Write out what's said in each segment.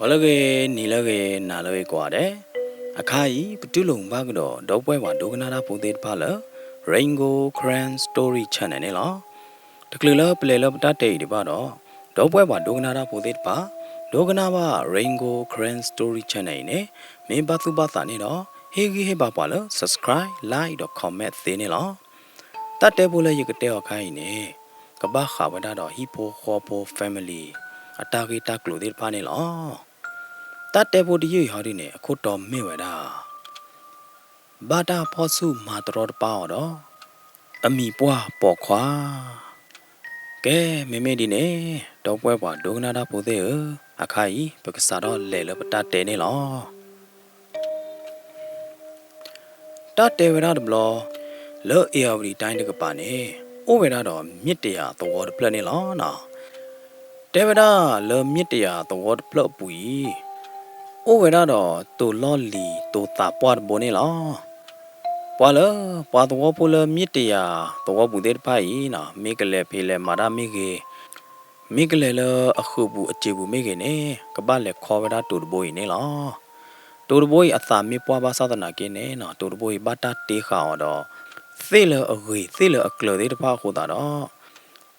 ဂီၤလၢအဂ့ၤ, နံၤလၢအဂ့ၤ, နၤလၢအဂ့ၤကိးဂၤဒဲး, အခါအံၤ ပတူၢ်လိာ်ဘၣ်ကဒီး ဒီပုၢ်ဝဲၢ်ပှၤဒိကနၣ်တၢ်ဖိသ့ၣ်တဖၣ်လၢ Rain Gold Karen Story Channel န့ၣ်လီၤ. တချုးလၢပလဲၤလၢပတၢ်တဲအံၤဒံးဘၣ်ဒီး, ဒီပုၢ်ဝဲၢ်ပှၤဒိကနၣ်တၢ်ဖိသ့ၣ်တဖၣ်, ဒိကနၣ်ဘၣ် Rain Gold Karen Story Channel အံၤန့ၣ်, မ့ၢ်ဘၣ်သူၣ်ဘၣ်သးန့ၣ်ဒီး, ဟ့ၣ်ဂံၢ်ဟ့ၣ်ဘါပှၤလၢ subscribe, like ဒီး comment သ့န့ၣ်လီၤ. တၢ်တဲဖိလၢယကတဲအီၤခါအံၤန့ၣ်, ကဘၣ်ဃးဝဲဒၣ်ဒီးဟံၣ်ဖိဃီဖိ family အတၢ်ဂ့ၢ်တၢ်ကျိၤသ့ၣ်တဖၣ်န့ၣ်လီၤ. တၢ်တဲဖိတယုၢ်အံၤဟီဒုန့ၣ် အခိၣ်တီမ့ၢ်ဝဲဒၣ် ဘၣ်တၢ်ဖီၣ်ဆူၣ်မၤတရီတပါအီၤဒီး အမံၤပှၢ်ပိာ်ခွါ. ကဲ, မ့မ့ၢ်ဒ်န့ၣ်, ဒီပုၢ်ဝဲၢ်ပှၤဒိကနၣ်တၢ်ဖိသ့ၣ်ဧၢ, အခါအံၤ ပကစးထီၣ်လဲၤလၢပတၢ်တဲန့ၣ်လီၤ. တၢ်တဲဝဲဒၣ်တဘျီ, လၢ ဧရာဝတီတိုင်း တကပၤန့ၣ်, အိၣ်ဝဲဒၣ်ဒီးမြစ်တရာသဝီတဖျၢၣ်န့ၣ်လီၤ. တဲဝဲဒၣ်လၢမြစ်တရာသဝီတဖျၢၣ်အပူၤအံၤ, အိၣ်ဝဲဒၣ်ဒီးတိၤလီၢ်လံၤတိၤသးပှၢ်တဘိန့ၣ်လီၤ. ပှၤလၢပှၤသဝီဖိလၢမြစ်တရာသဝီပူၤသ့ၣ်တဖၣ်အံၤ, မ့ၢ်ကလဲၤဖံးလဲၤမၤတၢ်မ့ၢ်ဂ့ၤ, မ့ၢ်ကလဲၤလၢအဃုာ်ပူၤအစံာ်ပူၤမ့ၢ်ဂ့ၤန့ၣ်, ကဘၣ်လဲၤခီဝဲဒၣ်တိၤတဘိအံၤန့ၣ်လီၤ. တိၤတဘိအံၤအသးမ့ၢ်ပှၢ်ဘၣ်ဆၣ်သနာ်က့န့ၣ်, တိၤတဘိအံၤဘၣ်တၢ်တ့ဃာ်အီၤဒီး သ့ၣ်လၢအဂ့ၤသ့ၣ်လၢအကျၢၤသ့ၣ်တဖၣ်အဃိသတးဒီး,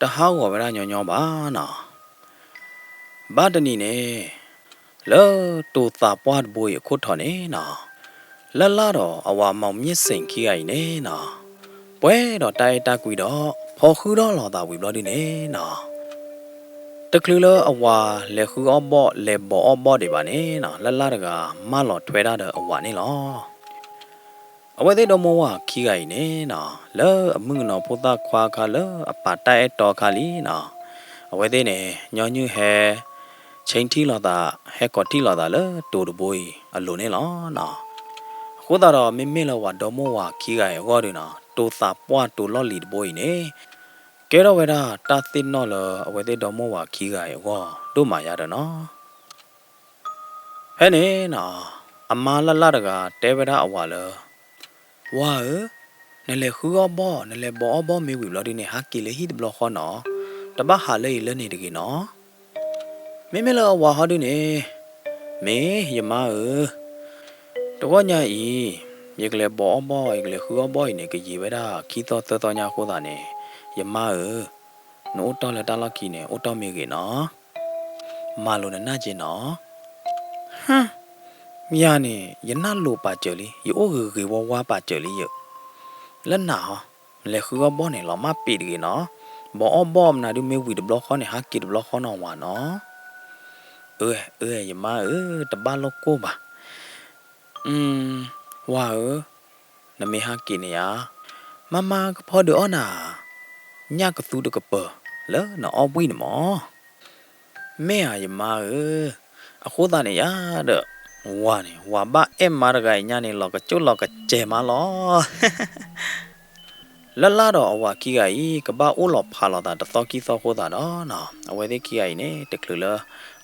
တဟးဂီၤဝဲဒၣ်ညီညီဘၣ်နီၤ. ဘၣ်တနံၤန့ၣ်, လၢတိၤသးပှၢ်တဘိအံၤအခိၣ်ထီးန့ၣ်နီၤ, လၢ်လၢ်ဒီးအဝၤမီၢ်မၠ့ၣ်စ့ၣ်ခံဂၤအံၤန့ၣ်နီၤ, ပှဲၤဒီးတၢ်အဲၣ်တၢ်ကွံဒီး ဖီဃုထီၣ်လီၤသးဝံၤဘျီဒုန့ၣ်နီၤ, တချုးလၢအဝၤလဲၤဃုအီၣ်ဘီၣ်လဲၤဘီးအီၣ်ဘီၣ်ဒံးဘၣ်န့ၣ်နီၤ, လၢ်လၢ်တဂၤမၢလီၤထွဲဒၣ်ဒီးအဝၤန့ၣ်လီၤ. အဝဲသ့ၣ်ဒီမိၢ်ဝၤခံဂၤအံၤန့ၣ်နီၤ, လၢအမုၣ်ကနီၤဖိသၣ်ခွါအခါလၢအပာ်တၢ်အဲၣ်တီအခါလံနီၤ, အဝဲသ့ၣ်န့ၣ် ညီနုၢ်ဟဲ ဆ့ထံၣ်လိာ်သး, ဟဲကိးထံၣ်လိာ်သးလၢတိၤတဘိအံၤအလိၤန့ၣ်လီၤ. အဃိသတးဒီးမ့မ့ၢ်လၢဝၤဒီမိၢ်ဝၤခံဂၤအံၤအဂီၢ်ဒုနီၤ, တိၤသးပှၢ်တိၤလီၢ်လံၤတဘိအံၤန့ၣ်, ကဲထီၣ်ဝဲဒၣ်တၢ်သ့ၣ်နီၣ်လၢအဝဲသ့ၣ်ဒီမိၢ်ဝၤခံဂၤအံၤအဂီၢ်ဒိၣ်မးယါဒီးနီၤ. ဖဲန့ၣ်နီၤ, အမါလၢ်လၢ်တဂၤတဲဝဲဒၣ်အဝၤလၢ, ဝၤဧၢ, နလဲၤဃုအီၣ်ဘီၣ် နလဲၤဘီးအီၣ်ဘီၣ်မ့ၢ်ဝံၤဘျီဒုန့ၣ် ဟးက့ၤလၢဟံၣ်တဘျီဃီနီၤ, တဘၣ်ဟးလၢအံၤလၢန့ၣ်တဂ့ၤနီၤ. မ့မ့ၢ်လၢအဝၤဟီဒုန့ၣ်, မ့ၢ်ယမါဧၢ, တဂီၢ်ညါအံၤ, ယကလဲၤဘီးအီၣ်ဘီၣ် ယကလဲၤဃုအီၣ်ဘီၣ်အံၤန့ၣ် ကယံာ်ဝဲဒၣ်ခံသီသၢသီညါအဃိသတးန့ၣ်, ယမါဧၢ, နအိၣ်တီၢ်လၢတၢ်လီၢ်ခံန့ၣ် အိၣ်တီၢ်မ့ၢ်ဂ့ၤနီၤ, မၤလိာ်နနၢ်က့နီၤ. ဟၢ, ယၤန့ၣ် ယနၢ်လိၤပာ်စၢၤလံ, ယအိၣ်ဂ့ၤဂ့ၤဝါဝါပာ်စၢၤလံယ, လၢနၤဟီ, လဲၤဃုအီၣ်ဘီၣ်န့ၣ် လီၤမၢ်ပ့ၤတဂ့ၤနီၤ, ဘီးအီၣ်ဘီၣ်မနုၤဒုမ့ၢ်ဝံၤတဘျီဃီန့ၣ် ဟးက့ၤတဘျီဃီနီၤဝၤနီၤ. အၢ, အၢ, ယမါဧၢ, တဘၣ်လိာ်ကိၢ်ဘၣ်. ဝၤဧၢ, နမ့ၢ်ဟးက့ၤန့ၣ်ဧါ, မါမါကဖီဒုးအီၣ်နၤ ညၣ်ကသူတကပၤ လၢနအီၣ်ဘှံၣ်န့ၣ်မၢ်. မ့ၢ်ဧါယမါဧၢ, အဃိသတးန့ၣ်ယါဒီး, ဝၤန့ၣ် ဝၤဘၣ်အဲၣ်မါတဂၤအံၤညါန့ၣ် လီၤကကၠိၣ်လီၤကစဲၤမးလီၤ. လၢ်လၢ်ဒီးအဝၤခံဂၤအံၤ ကဘၣ်အိၣ်လီၤဖးလိာ်သးတသီခံသီအဃိသတးဒီးနီၤ, အဝဲသ့ၣ်ခံဂၤအံၤန့ၣ် တချုးလၢ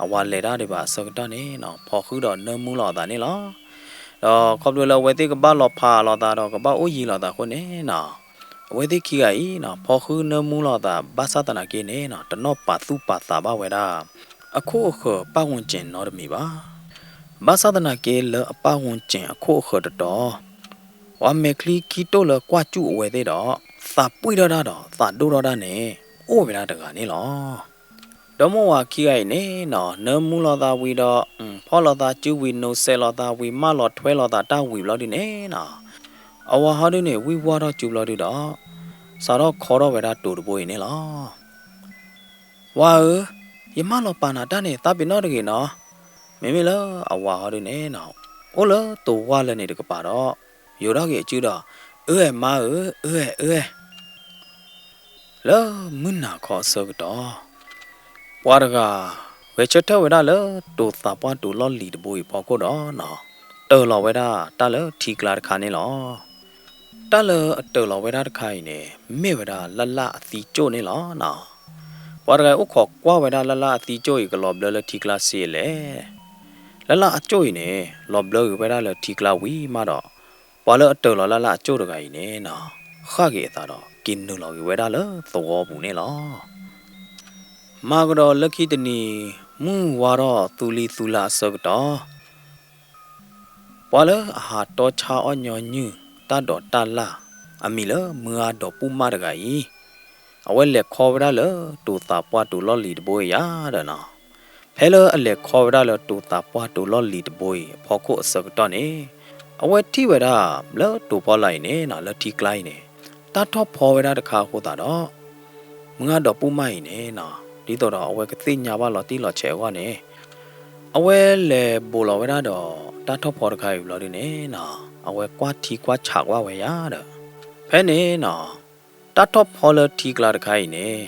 အဝၤလဲၤတၢ်ဒံးဘၣ်အဆၢကတီၢ်န့ၣ်နီၤ, ဖီဃုဒီးနၢမူလိာ်သးန့ၣ်လီၤ. ဒီးခီဖျိလၢအဝဲသ့ၣ်ကဘၣ်လီၤဖးလိာ်သးဒီးကဘၣ်အိၣ်ယံၤလိာ်သးအဃိန့ၣ်နီၤ, အဝဲသ့ၣ်ခံဂၤအံၤနီၤ ဖီဃုနၢမူလိာ်သးဘၣ်ဆၣ်သနာ်က့န့ၣ်နီၤ တနီၣ်ပာ်သူၣ်ပာ်သးဘၣ်ဝဲဒၣ် အခိၣ်အဃၢၤပၣ်ဝူၤကၠ့ၣ်နီတမံၤဘၣ်. ဘၣ်ဆၣ်သနာ်က့လၢအပၣ်ဝူၤကၠ့ၣ်အခိၣ်အဃၢၤတတီၤ ပှၤမဲာ်ချံခံတိၢ်လၢကွၢ်စူၣ်အဝဲသ့ၣ်ဒီး သးပှံၢ်ထီၣ်တၢ်ဒီးသးဒိၣ်ထီၣ်တၢ်န့ၣ် အိၣ်ဝဲဒၣ်တဂၤန့ၣ်လီၤ. ဒီမိၢ်ဝၤခံဂၤအံၤန့ၣ်နီၤ နၢမူလိာ်သးဝံၤဒီး ဖီၣ်လိာ်သးစုဝံၤ နိးစဲးလိာ်သးဝံၤ မၢလီၤထွဲလိာ်သးတၢ်ဝံၤဘျီဒုန့ၣ်နီၤ အဝၤဟီဒုန့ၣ် ဝံၢ်ဝီထီၣ်စုဘျီဒုဒီး စးထီၣ်ခီထီၣ်ဝဲဒၣ်တိၤတဘိအံၤန့ၣ်လီၤ. ဝၤဧၢ, ယမၢလီၤပာ်နၤတၢ်န့ၣ် သးပ့ၤနီၣ်တဂ့ၤနီၤ. မ့မ့ၢ်လၢအဝၤဟီဒုန့ၣ်နီၤ အိၣ်လၢတိၤဝါလၢန့ၣ်တကပၤဒီး ယိၤထီၣ်က့ၤအစုဒီး အၢအဲၣ်မါဧၢ, အၢအဲၣ်, အၢအဲၣ်. လၢမုၢ်နၤခီအဆၢကတီၢ် ပှၤတဂၤ ဂဲၤဆၢထၢၣ်ဝဲဒၣ်လၢတိၤသးပှၢ်တိၤလီၢ်လံၤတဘိအံၤဖီခိၣ်ဒီးနီၤ တၢၢ်လီၤဝဲဒၣ်တၢ်လၢထံကျါတခါန့ၣ်လီၤ. တၢ်လၢအတၢၢ်လီၤဝဲဒၣ်တခါအံၤန့ၣ် မ့ၢ်ဝဲဒၣ်လၢ်လၢ်အသံကၠိၣ်န့ၣ်လီၤနီၤ. ပှၤတဂၤအိၣ်ခိးကွၢ်ဝဲဒၣ်လၢ်လၢ်အသံကၠိၣ်အံၤ ကလီၤဘျၢလၢထံကျါစ့လဲၣ်. လၢ်လၢ်အကၠိၣ်အံၤန့ၣ် လီၤဘျၢက့ၤဝဲဒၣ်လၢထံကျါဝံၤမးဒီး ပှၤလၢအတၢၢ်လီၤလၢ်လၢ်အကၠိၣ်တဂၤအံၤန့ၣ်နီၤ ဃၣ်က့ၤအသးဒီး က့ၤနုာ်လီၤက့ၤဝဲဒၣ်လၢသဝီပူၤန့ၣ်လီၤ. မၤကဒီးလၢခံတနံၤ မုၢ်ဝါထီၣ်သူလံၤသူလၤအဆၢကတီၢ်, ပှၤလၢအဟးတီဆါအီၣ်ညီနုၢ်တၢ်ဒိးတၢ်လၣ် အမံၤလၢမုၢ်ဂၤဒီးပုၢ်မၢ်တဂၤအံၤ, အဝဲလဲၤခီဝဲဒၣ်လၢတိၤသးပှၢ်တိၤလီၢ်လံၤတဘိအံၤယၤဒီးနီၤ. ဖဲလၢအလဲၤခီဝဲဒၣ်လၢတိၤသးပှၢ်တိၤလီၢ်လံၤတဘိအံၤအဖီခိၣ်အဆၢကတီၢ်န့ၣ်, အဝဲထံၣ်ဝဲဒၣ်လၢတိၤဖီလာ်အံၤန့ၣ်နီၤ လၢထံကျါအံၤန့ၣ် တၢ်ထီၣ်ဖီဝဲဒၣ်တခါအဃိသတးဒီး မုၢ်ဂၤဒီးပုၢ်မၢ်အံၤန့ၣ်နီၤ ဒ်သိးဒီးအဝဲကသ့ၣ်ညါဘၣ်လီၤတံၢ်လီၤဆဲးအဂီၢ်န့ၣ်, အဝဲလဲၤဘူးလီၤဝဲဒၣ်ဒီးတၢ်ထီၣ်ဖီတခါအံၤဘျီဒုန့ၣ်နီၤ အဝဲကွၢ်ထံကွၢ်ဆးကွၢ်ဝဲယၤဒီး ဖဲန့ၣ်နီၤ တၢ်ထီၣ်ဖီလၢထံကျါတခါအံၤန့ၣ်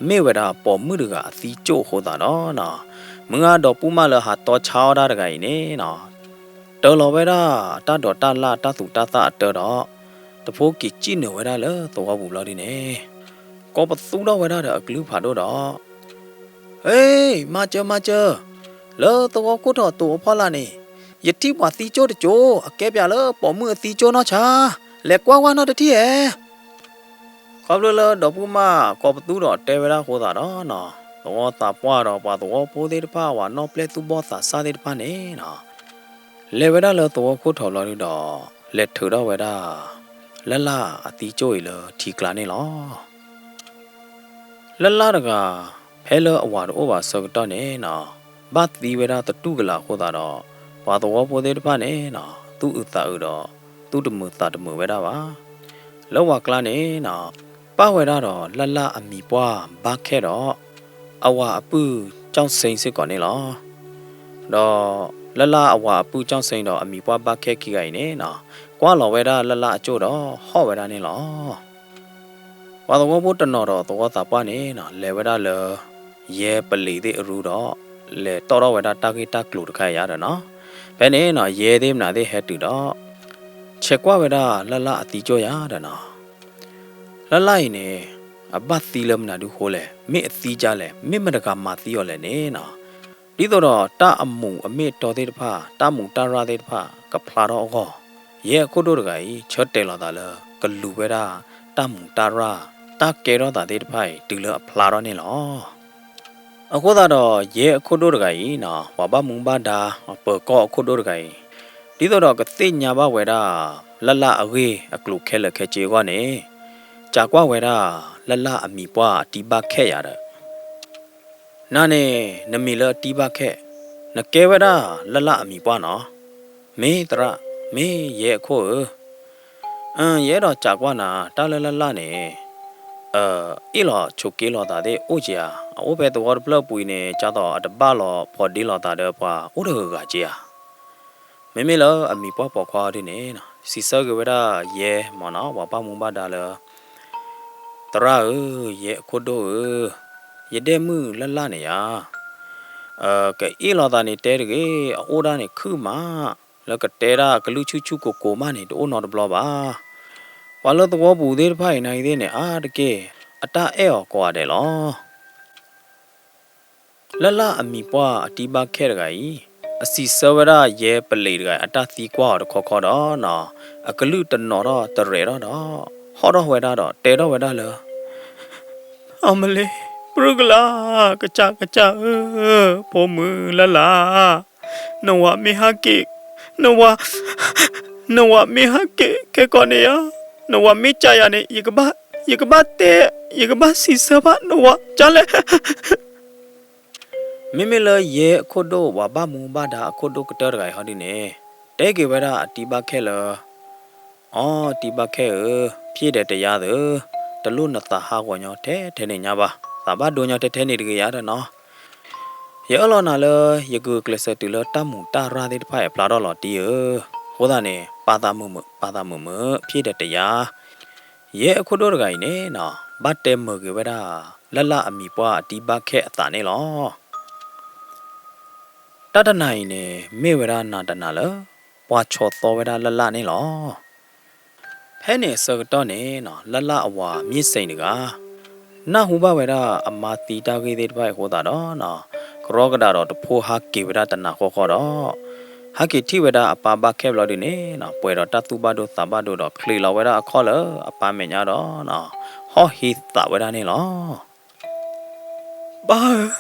မ့ၢ်ဝဲဒၣ်ပိာ်မုၣ်တဂၤအသံကၠိၣ်အဃိသတးဒီးနီၤ မုၢ်ဂၤဒီးပုၢ်မၢ်လၢဟးတီဆါအီၣ်တၢ်တဂၤအံၤန့ၣ်နီၤ တၢလီၤဝဲဒၣ်တၢ်ဒိးတၢ်လၣ်တၢ်သူၣ်တၢ်သၣ်အတၢဒီး တဖိက့ၤစံၣ်နုာ်ဝဲဒၣ်လၢသဝီပူၤဘျီဒုန့ၣ် ကိးပသူထီၣ်ဝဲဒၣ်ဒီးအကလုၢ်ဖးဒိၣ်ဒီး ဟ့, မၤစၢၤ မၤစၢၤ, လၢသဝီခိၣ်ထီၣ်တိၤအဖီလာ်န့ၣ် ယထံၣ်ပှၤသံကၠိၣ်တကၠိၣ် အကဲပၠးလၢပိာ်မုၣ်အသံကၠိၣ်နီၢ်ဆါ, လဲၤကွၢ်ဝဲနီၢ်တထံၣ်ဧဲ. ခီဖျိလၢဒီပုၢ်မၢ်ကိးပသူဒီးတဲဝဲဒၣ်အဃိသတးဒီးနီၤ သဝီသးပှၢ်ဒီးပှၤသဝီဖိသ့ၣ်တဖၣ် ပှၤနီၣ်ပျဲၢ်သူၣ်ဘီၣ်သးစၢ်သ့ၣ်တဖၣ်န့ၣ်နီၤ လဲၤဝဲဒၣ်လၢသဝီခိၣ်ထီၣ်ဘျီဒုဒီး လဲၤထုးထီၣ်ဝဲဒၣ် လၢ်လၢ်အသံကၠိၣ်အံၤလၢထံကျါန့ၣ်လီၤ. လၢ်လၢ်တဂၤ ဖဲလၢအဝၤတအိၣ်ဘၣ်အဆၢကတီၢ်န့ၣ်နီၤ ဘၣ်သံဝဲဒၣ်သတူၢ်ကလာ်အဃိသတးဒီး ပှၤသဝီဖိသ့ၣ်တဖၣ်န့ၣ်နီၤ သူၣ်အုးသးအုးဒီး သူၣ်တမုာ်သးတမုာ်ဝဲဒၣ်ဘၣ်. လၢဝၤကျါန့ၣ်နီၤ ပၣ်ဝဲဒၣ်ဒီးလၢ်လၢ်အမံၤပှၢ်ဘါခဲဒီး အဝၤအပုၢ်ကၠီၣ်စ့စ့ၢ်ကီးန့ၣ်လီၤ. ဒီးလၢ်လၢ်အဝၤအပုၢ်ကၠီၣ်စ့ဒီး အမံၤပှၢ်ဘါခဲခံဂၤအံၤန့ၣ်နီၤ ကွၢ်လီၤဝဲဒၣ်လၢ်လၢ်အကၠိၣ်ဒီးဟီၣ်ဝဲဒၣ်န့ၣ်လီၤ. ပှၤသဝီဖိတနီၤဒီးသဝီသးပှၢ်န့ၣ်နီၤ လဲၤဝဲဒၣ်လၢ ယဲပလံၤသ့ၣ်အရူဒီး လဲၤတီၣ်ထီၣ်ဝဲဒၣ်တၢ်ဂ့ၢ်တၢ်ကျိၤတခါယၤဒီးနီၤ ဖဲန့ၣ်နီၤ ယဲသ့ၣ်မနုၤသ့ၣ်ဟဲတုၤဒီး ဆဲးကွၢ်ဝဲဒၣ်လၢ်လၢ်အသံကၠိၣ်ယၤဒီးနီၤ လၢ်လၢ်အံၤန့ၣ် အဘၣ်သံလၢမနုၤဒုဃိလဲၣ်, မ့ၢ်အသံဒ်လဲၣ်, မ့ၢ်မတဂၤမၤသံအီၤလဲၣ်န့ၣ်နီၤ, ဒ်သိးဒီးတၢ်အမူးအမ့ၢ်အတီသ့ၣ်တဖၣ်, တၢ်မူးတၢ်ရၢ်သ့ၣ်တဖၣ်ကဖျါထီၣ်အဂီၢ်, ယဲအခိၣ်ဒိၣ်တဂၤအံၤ ဆၢတဲာ်လီၤသးလၢ ကလူၤဝဲဒၣ်တၢ်မူးတၢ်ရၢ်, တၢ်ကဲထီၣ်သးသ့ၣ်တဖၣ်အံၤ တုၤလၢအဖျါထီၣ်န့ၣ်လီၤ. အဃိသတးဒီး ယဲအခိၣ်ဒိၣ်တဂၤအံၤနီၤ, ပှၤဘၣ်မူဘၣ်ဒါ ပၢၤကီၢ်အခိၣ်ဒိၣ်တဂၤအံၤ, ဒ်သိးဒီးကသ့ၣ်ညါဘၣ်ဝဲဒၣ် လၢ်လၢ်အဂ့ၢ်အကျိၤခဲလၢာ်ခဲဆ့အဂီၢ်န့ၣ်, စံးကွၢ်ဝဲဒၣ် လၢ်လၢ်အမံၤပှၢ်အတံၤဘၣ်ခဲၣ်ယၤဒီး နၤန့ၣ် နမံၤလၢအတံၤဘၣ်ခဲၣ်, နကဲဝဲဒၣ်လၢ်လၢ်အမံၤပှၢ်နီၤ. မ့ၢ်သရၣ်, မ့ၢ်ယဲအခိၣ်ဧၢ, ယအဲၣ်ဒိးစံးကွၢ်နၤ တၢ်လၢလၢ်လၢ်န့ၣ် အ့ၣ်လီၤဆိးက့လိာ်သးသ့ၣ်အိၣ်က့ၤဧါ, အအိၣ်ဖဲသဝီတဖျၢၣ်ပူၤအံၤန့ၣ် ကၢ်သိးအတဘၣ်လီၤဖိးဒ့လိာ်သးဒီးပှၤအိၣ်တဂၤဂၤက့ၤဧါ. မ့မ့ၢ်လၢအမံၤပှၢ်ပိာ်ခွါဒ်န့ၣ် စံးဆၢက့ၤဝဲဒၣ်ယဲမ့ၢ်နီၤ ပှၤဘၣ်မူဘၣ်ဒါလၢ သရၣ်ဧၢ, ယဲအခိၣ်ဒိၣ်ဧၢ, ယဒဲၣ်မုၣ်လၢ်လၢ်န့ၣ်ဧါ, ကအ့ၣ်လိာ်သးန့ၣ်တဲတဂ့ၤ, အအိၣ်ဒၣ်န့ၣ်ခုၣ်မး, လၢကတဲဒၣ်ကလုၢ်ဆူၣ်ဆူၣ်ကိၤကိၤမးန့ၣ် တအိၣ်နီတဘျီဘၣ်. ပှၤလၢသဝီပူၤသ့ၣ်တဖၣ်အံၤနၤအံၤသ့ၣ်န့ၣ် အါတက့ၢ် အတၢ်အဲၣ်အီၤကိးဂၤဒဲးလီၤ. လၢ်လၢ်အမံၤပှၢ်အတံၤဘၣ်ခဲၣ်တဂၤအံၤ အစံးဆၢဝဲဒၣ်ယဲပလံးတဂၤအတၢ်သံကွၢ်အီၤတခီခီဒီးနီၤ, အကလုၢ်တနီၤထီၣ်တရဲၣ်ထီၣ်ဒီး ဟီၣ်ထီၣ်ဝဲဒၣ်ဒီးတဲထီၣ်ဝဲဒၣ်လၢ အမလ့, ပြူၢ်ကလာ်, ကစၢ်ကစၢ်ဧၢ, ဖိမုၣ်လၢ်လၢ်, နဝၤမ့ၢ်ဟးက့ၤ, နဝၤ, နဝၤမ့ၢ်ဟးက့ၤခဲကိာ်န့ၣ်ဧါ, နဝၤမ့ၢ်ကးယၤန့ၣ် ယကဘၣ်, ယကဘၣ်တဲ, ယကဘၣ်စံးဆၢဘၣ်နဝၤကလဲၣ်. မ့မ့ၢ်လၢယဲအခိၣ်ဒိၣ် ပှၤဘၣ်မူဘၣ်ဒါအခိၣ်ဒိၣ်ကတၢၢ်တဂၤအံၤဟီဒ်န့ၣ်, တဲက့ၤဝဲဒၣ်အတံၤဘၣ်ခဲၣ်လၢ အီ တံၤဘၣ်ခဲၣ်ဧၢ, ဖျ့ၣ်ဒီးတယါသု, တလိၣ်နသးဟးဂီၤညီထဲထဲန့ၣ်ညါဘၣ်, သးဘၣ်ဒိညီထဲထဲန့ၣ်တဂ့ၤယါဒီးနီၤ. ယအၢၣ်လီၤနၤလၢ ယကကျဲးစၢးတုၤလၢတၢ်မူးတၢ်ရၢ်သ့ၣ်တဖၣ်အံၤဖျါထီၣ်လီၤတံၢ်ဧၢ, အဃိသတးန့ၣ် ပာ်သးမုာ်မုာ်, ပာ်သးမုာ်မုာ်, ဖျ့ၣ်ဒီးတယါ. ယဲအခိၣ်ဒိၣ်တဂၤအံၤန့ၣ်နီၤ ဘၣ်တဲမုာ်က့ၤဝဲဒၣ် လၢ်လၢ်အမံၤပှၢ်အတံၤဘၣ်ခဲၣ်အသးန့ၣ်လီၤ. တၢ်တနၤအံၤန့ၣ် မ့ၢ်ဝဲဒၣ်နၤတနၤလၢ ပှၤဆီၣ်သီဝဲဒၣ်လၢ်လၢ်န့ၣ်လီၤ. ဖဲန့ၣ်အဆၢကတီၢ်န့ၣ်နီၤ လၢ်လၢ်အဝၤမ့ၢ်စ့ၣ်တဂၤ နၢ်ဟူဘၣ်ဝဲဒၣ်အမါသံတၢ်ဂ့ၢ်သ့ၣ်တဖၣ်အံၤအဃိသတးဒီးနီၤ ကရီကဒးဒီးတဖိဟးက့ၤဝဲဒၣ်တနၤဃီဃီဒီး ဟဲက့ၤထံၣ်ဝဲဒၣ်အပၢ်ဘၣ်ခဲၣ်ဘျီဒုန့ၣ်နီၤ ပှဲၤဒီးတၢ်သူၣ်ဘၣ်ဒိသးဘၣ်ဒိဒီး ချံးလီၤဝဲဒၣ်အခီၣ်လၢအပၢ်မဲာ်ညါဒီးနီၤ ဟီၣ်ဟ့သးဝဲဒၣ်န့ၣ်လီၤ. ပၢ်ဧၢ,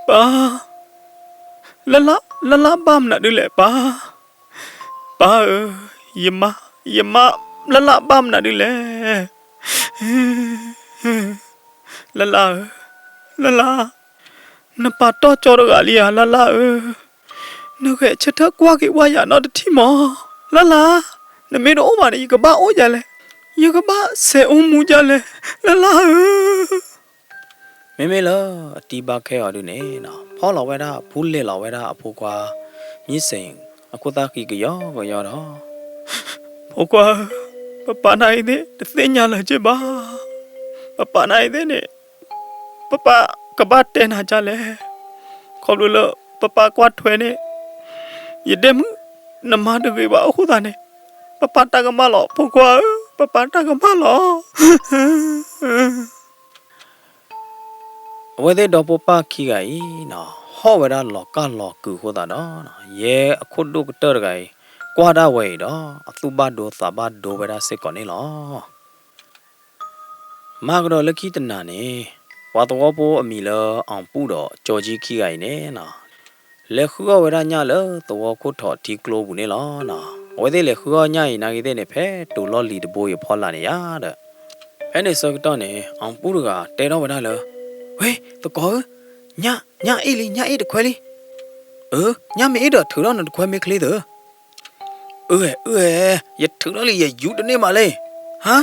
ပၢ် လၢ်လၢ်, လၢ်လၢ်ဘၣ်မနုၤဒုလဲၣ် ပၢ်, ပၢ်ဧၢ, ယမါ, ယမါ, လၢ်လၢ်ဘၣ်မနုၤဒုလဲၣ်. လၢ်လၢ်ဧၢ, လၢ်လၢ်, နပာ်တီၢ်ကၠီတဂၤလံဧါ လၢ်လၢ်ဧၢ, နဂဲၤဆၢထၢၣ်ကွၢ်က့ၤဝဲယၤနီတထံၣ်မး, လၢ်လၢ်, နမ့ၢ်တအိၣ်ဘၣ်န့ၣ် ယကဘၣ်အိၣ်ဒ်လဲၣ်, ယကဘၣ်ဆဲးအိၣ်မူဒ်လဲၣ်, လၢ်လၢ်ဧၢ. မ့မ့ၢ်လၢအတံၤဘါခဲအီၤဒုန့ၣ်နီၤ ဖီၣ်လီၤဝဲဒၣ်အဖူ လဲၤလီၤဝဲဒၣ်အဖိခွါ မံစ့ၣ် အခိၣ်သၣ်ဃံကယီကယီဒီး, ဖိခွါဧၢ, ပပၢ်နၤအံၤသ့ၣ် တသ့ၣ်ညါလၢၤက့ၤဘၣ်. ပပၢ်နၤအံၤသ့ၣ်န့ၣ် ပပၢ်ကဘၣ်တဲနၤဒ်လဲၣ်. ခီဖျိလၢပပၢ်ကွၢ်ထွဲန့ၣ် ယဒဲမုၣ်နမါတဂ့ၤဘၣ်အဃိသတးန့ၣ် ပပၢ်တၢ်ကမၣ်လီၤ ဖိခွါဧၢ, ပပၢ်တၢ်ကမၣ်လီၤ. အဝဲသ့ၣ်ဒီဖိပၢ်ခံဂၤအံၤနီၤ ဟီၣ်ဝဲဒၣ်လီၤကၢ်လီၤကုာ်အဃိသတးဒီး ယဲအခိၣ်ဒိၣ်ကတၢၢ်တဂၤအံၤ ကွၢ်ဒၣ်ဝဲအံၤဒီး အသူၣ်ဘၣ်ဒိသးဘၣ်ဒိဝဲဒၣ်စ့ၢ်ကီးန့ၣ်လီၤ. မၤကဒီးလၢခံတနၤန့ၣ် ပှၤသဝီဖိအမံၤလၢ အီၣ်ပူၣ်ဒီးကၠီကၠံခံဂၤအံၤန့ၣ်နီၤ လဲၤဃုအီၣ်ဝဲဒၣ်ညၣ်လၢသဝီခိၣ်ထီၣ်ထံကျိပူၤန့ၣ်လီၤ. အဝဲသ့ၣ်လဲၤဃုအီၣ်ညၣ်အံၤနာ်က့သ့ၣ်န့ၣ် ဖဲတိၤလီၢ်လံၤတဘိအံၤအဖီလာ်န့ၣ်ယါဒီး ဖဲန့ၣ်ဆၢကတီၢ်န့ၣ် အီၣ်ပူၣ်တဂၤတဲထီၣ်ဝဲဒၣ်လၢ ဝ့ သကိးဧၢ, ညၣ်, ညၣ်အ့ၣ်လံ, ညၣ်အ့ၣ်တခွဲလံ. အၢ, ညၣ်မ့ၢ်အ့ၣ်ဒီးထုးထီၣ်နတခွဲမ့ၢ်ချ့သၢ. အၢ, အၢ, ယထုးထီၣ်လံ ယယူတန့ၢ်မးလံ. ဟါ,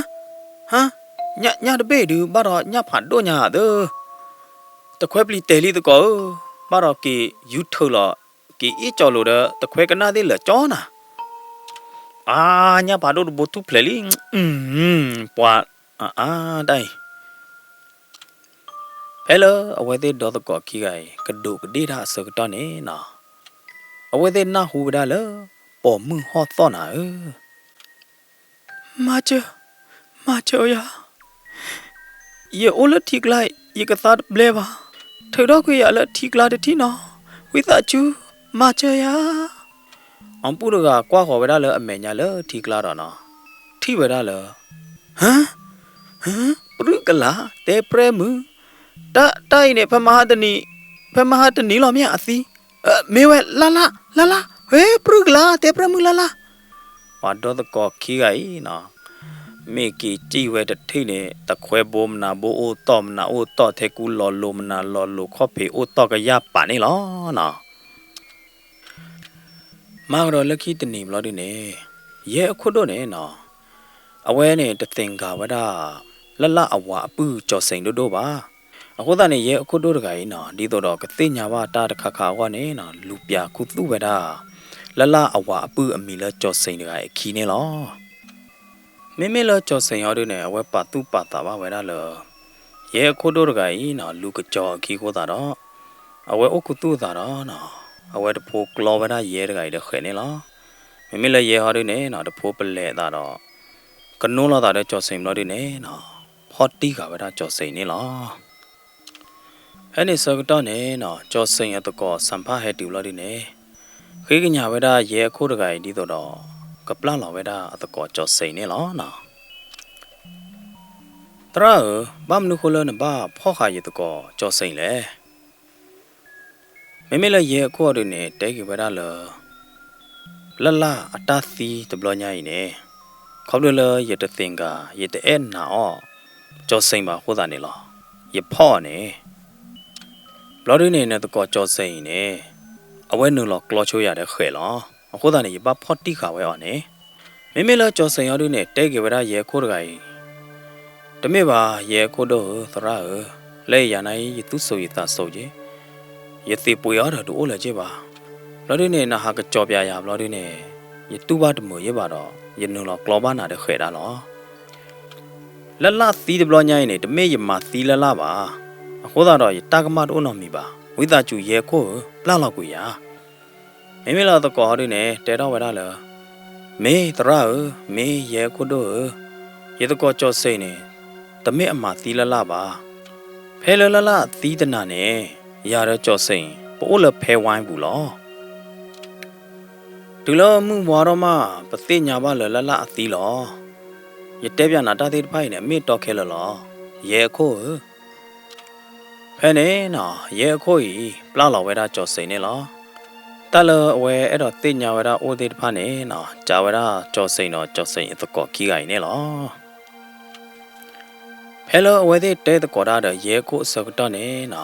ဟါ, ညၣ်, ညၣ်တဘ့ၣ်ဒုးဘၣ်ဒီးညၣ်ဖးဒိၣ်ညါသၢ. တခွဲပျံၤတဲာ်လံသကိးဧၢ, ဘၣ်ဒီးက့ၤယူထုးလီၤ, က့ၤအ့ၣ်ကၠီလိၤဒီး တခွဲကနၣ်သ့ၣ်လၢာ်ကၠီနၤ. အါ, ညၣ်ဖးဒိၣ်တဘိထူၣ်ဖျဲးလံ, ပှၤ, အါ, တၢ်အံၤ ဖဲလၢအဝဲသ့ၣ်ဒီသကိးခံဂၤအံၤ ကဒူးကဒ့ၣ်တၢ်အဆၢကတီၢ်န့ၣ်နီၤ, အဝဲသ့ၣ်နၢ်ဟူဝဲဒၣ်လၢ ပိာ်မုၣ်ဟီၣ်သီၣ်နၤဧၢ, မၤစၢၤ, မၤစၢၤယၤ, ယအိၣ်လၢထံကျါအံၤ ယကသါတဘျဲဘၣ်, ထုးထီၣ်ကွံာ်ယၤလၢထံကျါတထံၣ်နီၤ, ဝံသးစူၤ, မၤစၢၤယၤ. အီၣ်ပူၣ်တဂၤကွၢ်ဃီၤဝဲဒၣ်လၢအမဲာ်ညါလၢထံကျါဒီးနီၤ, ထံၣ်ဝဲဒၣ်လၢ ဟၢ, ဟၢ, ပြူၣ်ကလာ်, တဲပြဲမုၢ်, တၢ်, တၢ်အံၤန့ၣ် ဖဲမဟါတနံၤ, ဖဲမဟါတနံၤလီၤမ့ၢ်အသံ, မ့ၢ်ဝဲလၢ်လၢ်, လၢ်လၢ်, ဟဲပြူၣ်ကလာ်, တဲပြဲမုၢ်လၢ်လၢ်. ပှၤဒီသကိးခံဂၤအံၤနီၤ, မ့ၢ်က့ၤစံၣ်ဝဲတထံၣ်န့ၣ် တခွဲဘိမနၤဘိအိၣ်တီၢ်, မနၤအိၣ်တီၢ်ထဲကူလီၤလိၤ, မနၤလီၤလိၤခီၣ်ဖံးအိၣ်တီၢ်ကယၢ်ပာ်န့ၣ်လီၤနီၤ. မၤကဒီးလၢခံတနံၤဘျီဒုန့ၣ်, ယဲအခိၣ်ဒိၣ်န့ၣ်နီၤ, အဝဲန့ၣ်တသ့ၣ်ညါဝဲဒၣ် လၢ်လၢ်အဝၤအပုၢ်ကၠီၤစ့ၣ်ဒိၣ်ဒိၣ်ဘၣ်. အဃိသတးန့ၣ် ယဲအခိၣ်ဒိၣ်တဂၤအံၤနီၤ ဒ်သိးဒီးကသ့ၣ်ညါဘၣ်တၢ်တခါခါအဂီၢ်န့ၣ်နီၤ လူၤပျးခူသူၣ်ဝဲဒၣ် လၢ်လၢ်အဝၤအပုၢ်အမံၤလၢကၠီၤစ့ၣ်တဂၤအခံန့ၣ်လီၤ. မ့မ့ၢ်လၢကၠီၤစ့ၣ်အီၤဒုန့ၣ် အဝဲပာ်သူၣ်ပာ်သးဘၣ်ဝဲဒၣ်လၢ ယဲအခိၣ်ဒိၣ်တဂၤအံၤနီၤ လူၤကစၠီၤအခံအဃိသတးဒီး အဝဲအိၣ်ခူသူၣ်အသးဒီးနီၤ အဝဲတဖိကျီဝဲဒၣ်ယဲတဂၤအံၤဒီးဃဲးန့ၣ်လီၤ. မ့မ့ၢ်လၢယဲဟီဒုန့ၣ်နီၤ တဖိပလဲၤအသးဒီး ကနိလိာ်သးဒီးကၠီၤစ့ၣ်ဘျီဒုန့ၣ်နီၤ ဖီၣ်တံၢ်ဃာ်ဝဲဒၣ်ကၠီၤစ့ၣ်န့ၣ်လီၤ. ဖဲန့ၣ်ဆၢကတီၢ်န့ၣ်နီၤ ကၠီၤစ့ၣ်အသကိးစၣ်ဖၣ်ဟဲတုၤဘျီဒုန့ၣ် ဃ့ကညးဝဲဒၣ်ယဲအခိၣ်တဂၤအံၤဒ်သိးဒီး ကပျၢ်လီၤဝဲဒၣ်အသကိးကၠီၤစ့ၣ်န့ၣ်လီၤနီၤ. သရၣ်ဧၢ, ဘၣ်မနုၤဃိလၢနဘၣ်ဖီၣ်ဃာ်ယသကိးကၠီၤစ့ၣ်လဲၣ်. မ့မ့ၢ်လၢယဲအခိၣ်အီၤဒုန့ၣ် တဲက့ၤဝဲဒၣ်လၢ လၢ်လၢ်အတၢ်သံတဘျီညါအံၤန့ၣ် ခီဖျိလၢယတသ့ၣ်ညါ ယတအဲၣ်နာ်အီၤ ကၠီၤစ့ၣ်ဘၣ်အဃိသတးန့ၣ်လီၤ. ယဖီၣ်အီၤန့ၣ် ဘျီဒုန့ၣ် နသကိးကၠီၤစ့ၣ်အံၤန့ၣ် အဝဲနုာ်လီၤကျီဆိယၤဒီးဃဲးလီၤ. အဃိသတးန့ၣ် ယဘၣ်ဖီၣ်တံၢ်ဃာ်ဝဲအီၤန့ၣ် မ့မ့ၢ်လၢကၠီၤစ့ၣ်အီၤဒုန့ၣ် တဲက့ၤဝဲဒၣ်ယဲအခိၣ်တဂၤအံၤ တမ့ၢ်ဘၣ် ယဲအခိၣ်ဒိၣ်ဧၢ သရၣ်ဧၢ, လၢယၤနၤအံၤ ယသူၣ်စိၤယသးစိၤက့ၤ, ယသ့ၣ်ပှ့ၤအီၤဒီးတအိၣ်လၢၤက့ၤဘၣ်. ဘျီဒုန့ၣ် နဟးကစီၤပျးယၤဘျီဒုန့ၣ် ယတူၢ်ဘၣ်တမုာ်ယ့ၢ်ဘၣ်ဒီး ယနုာ်လီၤကျီဘၣ်နၤဒီးဃဲးဒၣ်လီၤ. လၢ်လၢ်သံတဘျီညါအံၤန့ၣ် တမ့ၢ်ယမၤသံလၢ်လၢ်ဘၣ်. အဃိသတးဒီး ယတၢ်ကမၣ်တအိၣ်နီတမံၤဘၣ်. ဝံသးစူၤယဲခိၣ်ဧၢ, ပျၢ်လီၤကွံာ်ယၤ. မ့မ့ၢ်လၢအသကိးဟီဒုန့ၣ် တဲထီၣ်ဝဲဒၣ်လၢ မ့ၢ်သရၣ်ဧၢ, မ့ၢ်ယဲခိၣ်ဒိၣ်ဧၢ, ယသကိးကၠီၤစ့ၣ်န့ၣ် တမ့ၢ်အမၤသံလၢ်လၢ်ဘၣ်. ဖဲလၢလၢ်လၢ်အသံတနၤန့ၣ် ယၤဒီးကၠီၤစ့ၣ် ပအိၣ်လၢဖဲဝါပူၤလီၤ. တုၤလၢမုၢ်ဝါထီၣ်မး ပသ့ၣ်ညါဘၣ်လၢလၢ်လၢ်အသံလီၤ. ယတဲပျးနၤတၢ်သ့ၣ်တဖၣ်အံၤန့ၣ် အမ့ၢ်အတီခဲလၢာ်လီၤ. ယဲအခိၣ်ဧၢ. ဖဲန့ၣ်နီၤ ယဲအခိၣ်အံၤ ပျၢ်လီၤဝဲဒၣ်ကၠီၤစ့ၣ်န့ၣ်လီၤ. တၢ်လၢအဝဲအဲၣ်ဒိးသ့ၣ်ညါဝဲဒၣ်အိၣ်သ့ၣ်တဖၣ်န့ၣ်နီၤ, ကးဝဲဒၣ်ကၠီၤစ့ၣ်ဒီးကၠီၤစ့ၣ်အသကိးခံဂၤအံၤန့ၣ်လီၤ. ဖဲလၢအဝဲသ့ၣ်တဲသကိးတၢ်ဒီးယဲၢ်ခိၣ်အဆၢကတီၢ်န့ၣ်နီၤ,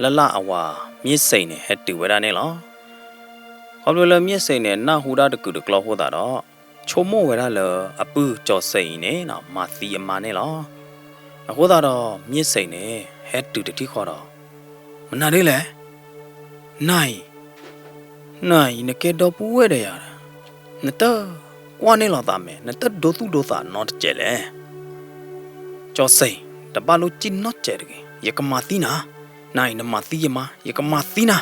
လၢ်လၢ်အဝၤမ့ၢ်စ့ၣ်န့ၣ် ဟဲတုၤဝဲဒၣ်န့ၣ်လီၤ. ခီဖျိလၢမ့ၢ်စ့ၣ်န့ၣ် နၢ်ဟူဒၣ်တကုာ်တကျီအဃိသတးဒီး ဆိကမိၣ်ဝဲဒၣ်လၢအပုၢ်ကၠီၤစ့ၣ်အံၤန့ၣ်နီၤ မၤသံအမါန့ၣ်လီၤ. အဃိသတးဒီး မ့ၢ်စ့ၣ်န့ၣ် ဟဲတုၤတထံၣ်ဃီဒီး မနုၤဒ်လဲၣ်, နၤအံၤ, နၤအံၤ နကဲဒီပုၢ်ဝဲၢ်ဒီးယၤဒီး, နတကွၢ်န့ၢ်လီၤသးမဲာ်, နတဒိသူၣ်ဒိသးနီတစဲးလဲၣ်. ကၠီၤစ့ၣ်, တဘၣ်လိၣ်စံၣ်နီတစဲးတဂ့ၤ, ယကမၤသံနၤ, နၤအံၤ နမၤသံယမါ, ယကမၤသံနၤ.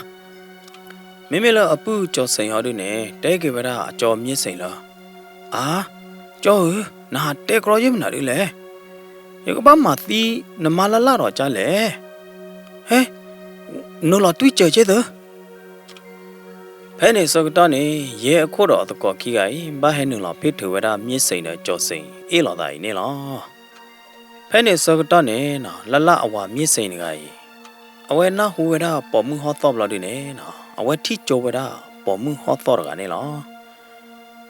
မ့မ့ၢ်လၢအပုၢ်ကၠီၤစ့ၣ်အီၤဒုန့ၣ် တဲက့ၤဝဲဒၣ်အကၠီမ့ၢ်စ့ၣ်လၢ အါ, ကၠီဧၢ, နဟးတဲကြီယဲၢ်မနုၤဒ်လဲၣ်. ယကဘၣ်မၤသံနမါလၢ်လၢ်ဒီးကၠီၤလဲၣ်. ဟဲ, နုာ်လီၤတွံၢ်စၢၤက့ၤသု. ဖဲန့ၣ်အဆၢကတီၢ်န့ၣ် ယဲၢ်အခိၣ်ဒီးအသကိးခံဂၤအံၤ ဘၣ်ဟဲနုာ်လီၤဖ့ၣ်ထုးဝဲဒၣ်မ့ၢ်စ့ၣ်ဒီးကၠီၤစ့ၣ်အ့ၣ်လိာ်သးအံၤန့ၣ်လီၤ. ဖဲန့ၣ်အဆၢကတီၢ်န့ၣ်နီၤ လၢ်လၢ်အဝၤမ့ၢ်စ့ၣ်တဂၤအံၤ အဝဲနၢ်ဟူဝဲဒၣ်ပိာ်မုၣ်ဟီၣ်သီၣ်ဘျီဒုန့ၣ်နီၤ အဝဲထံၣ်ကၠိဝဲဒၣ်ပိာ်မုၣ်ဟီၣ်သီၣ်တဂၤန့ၣ်လီၤ.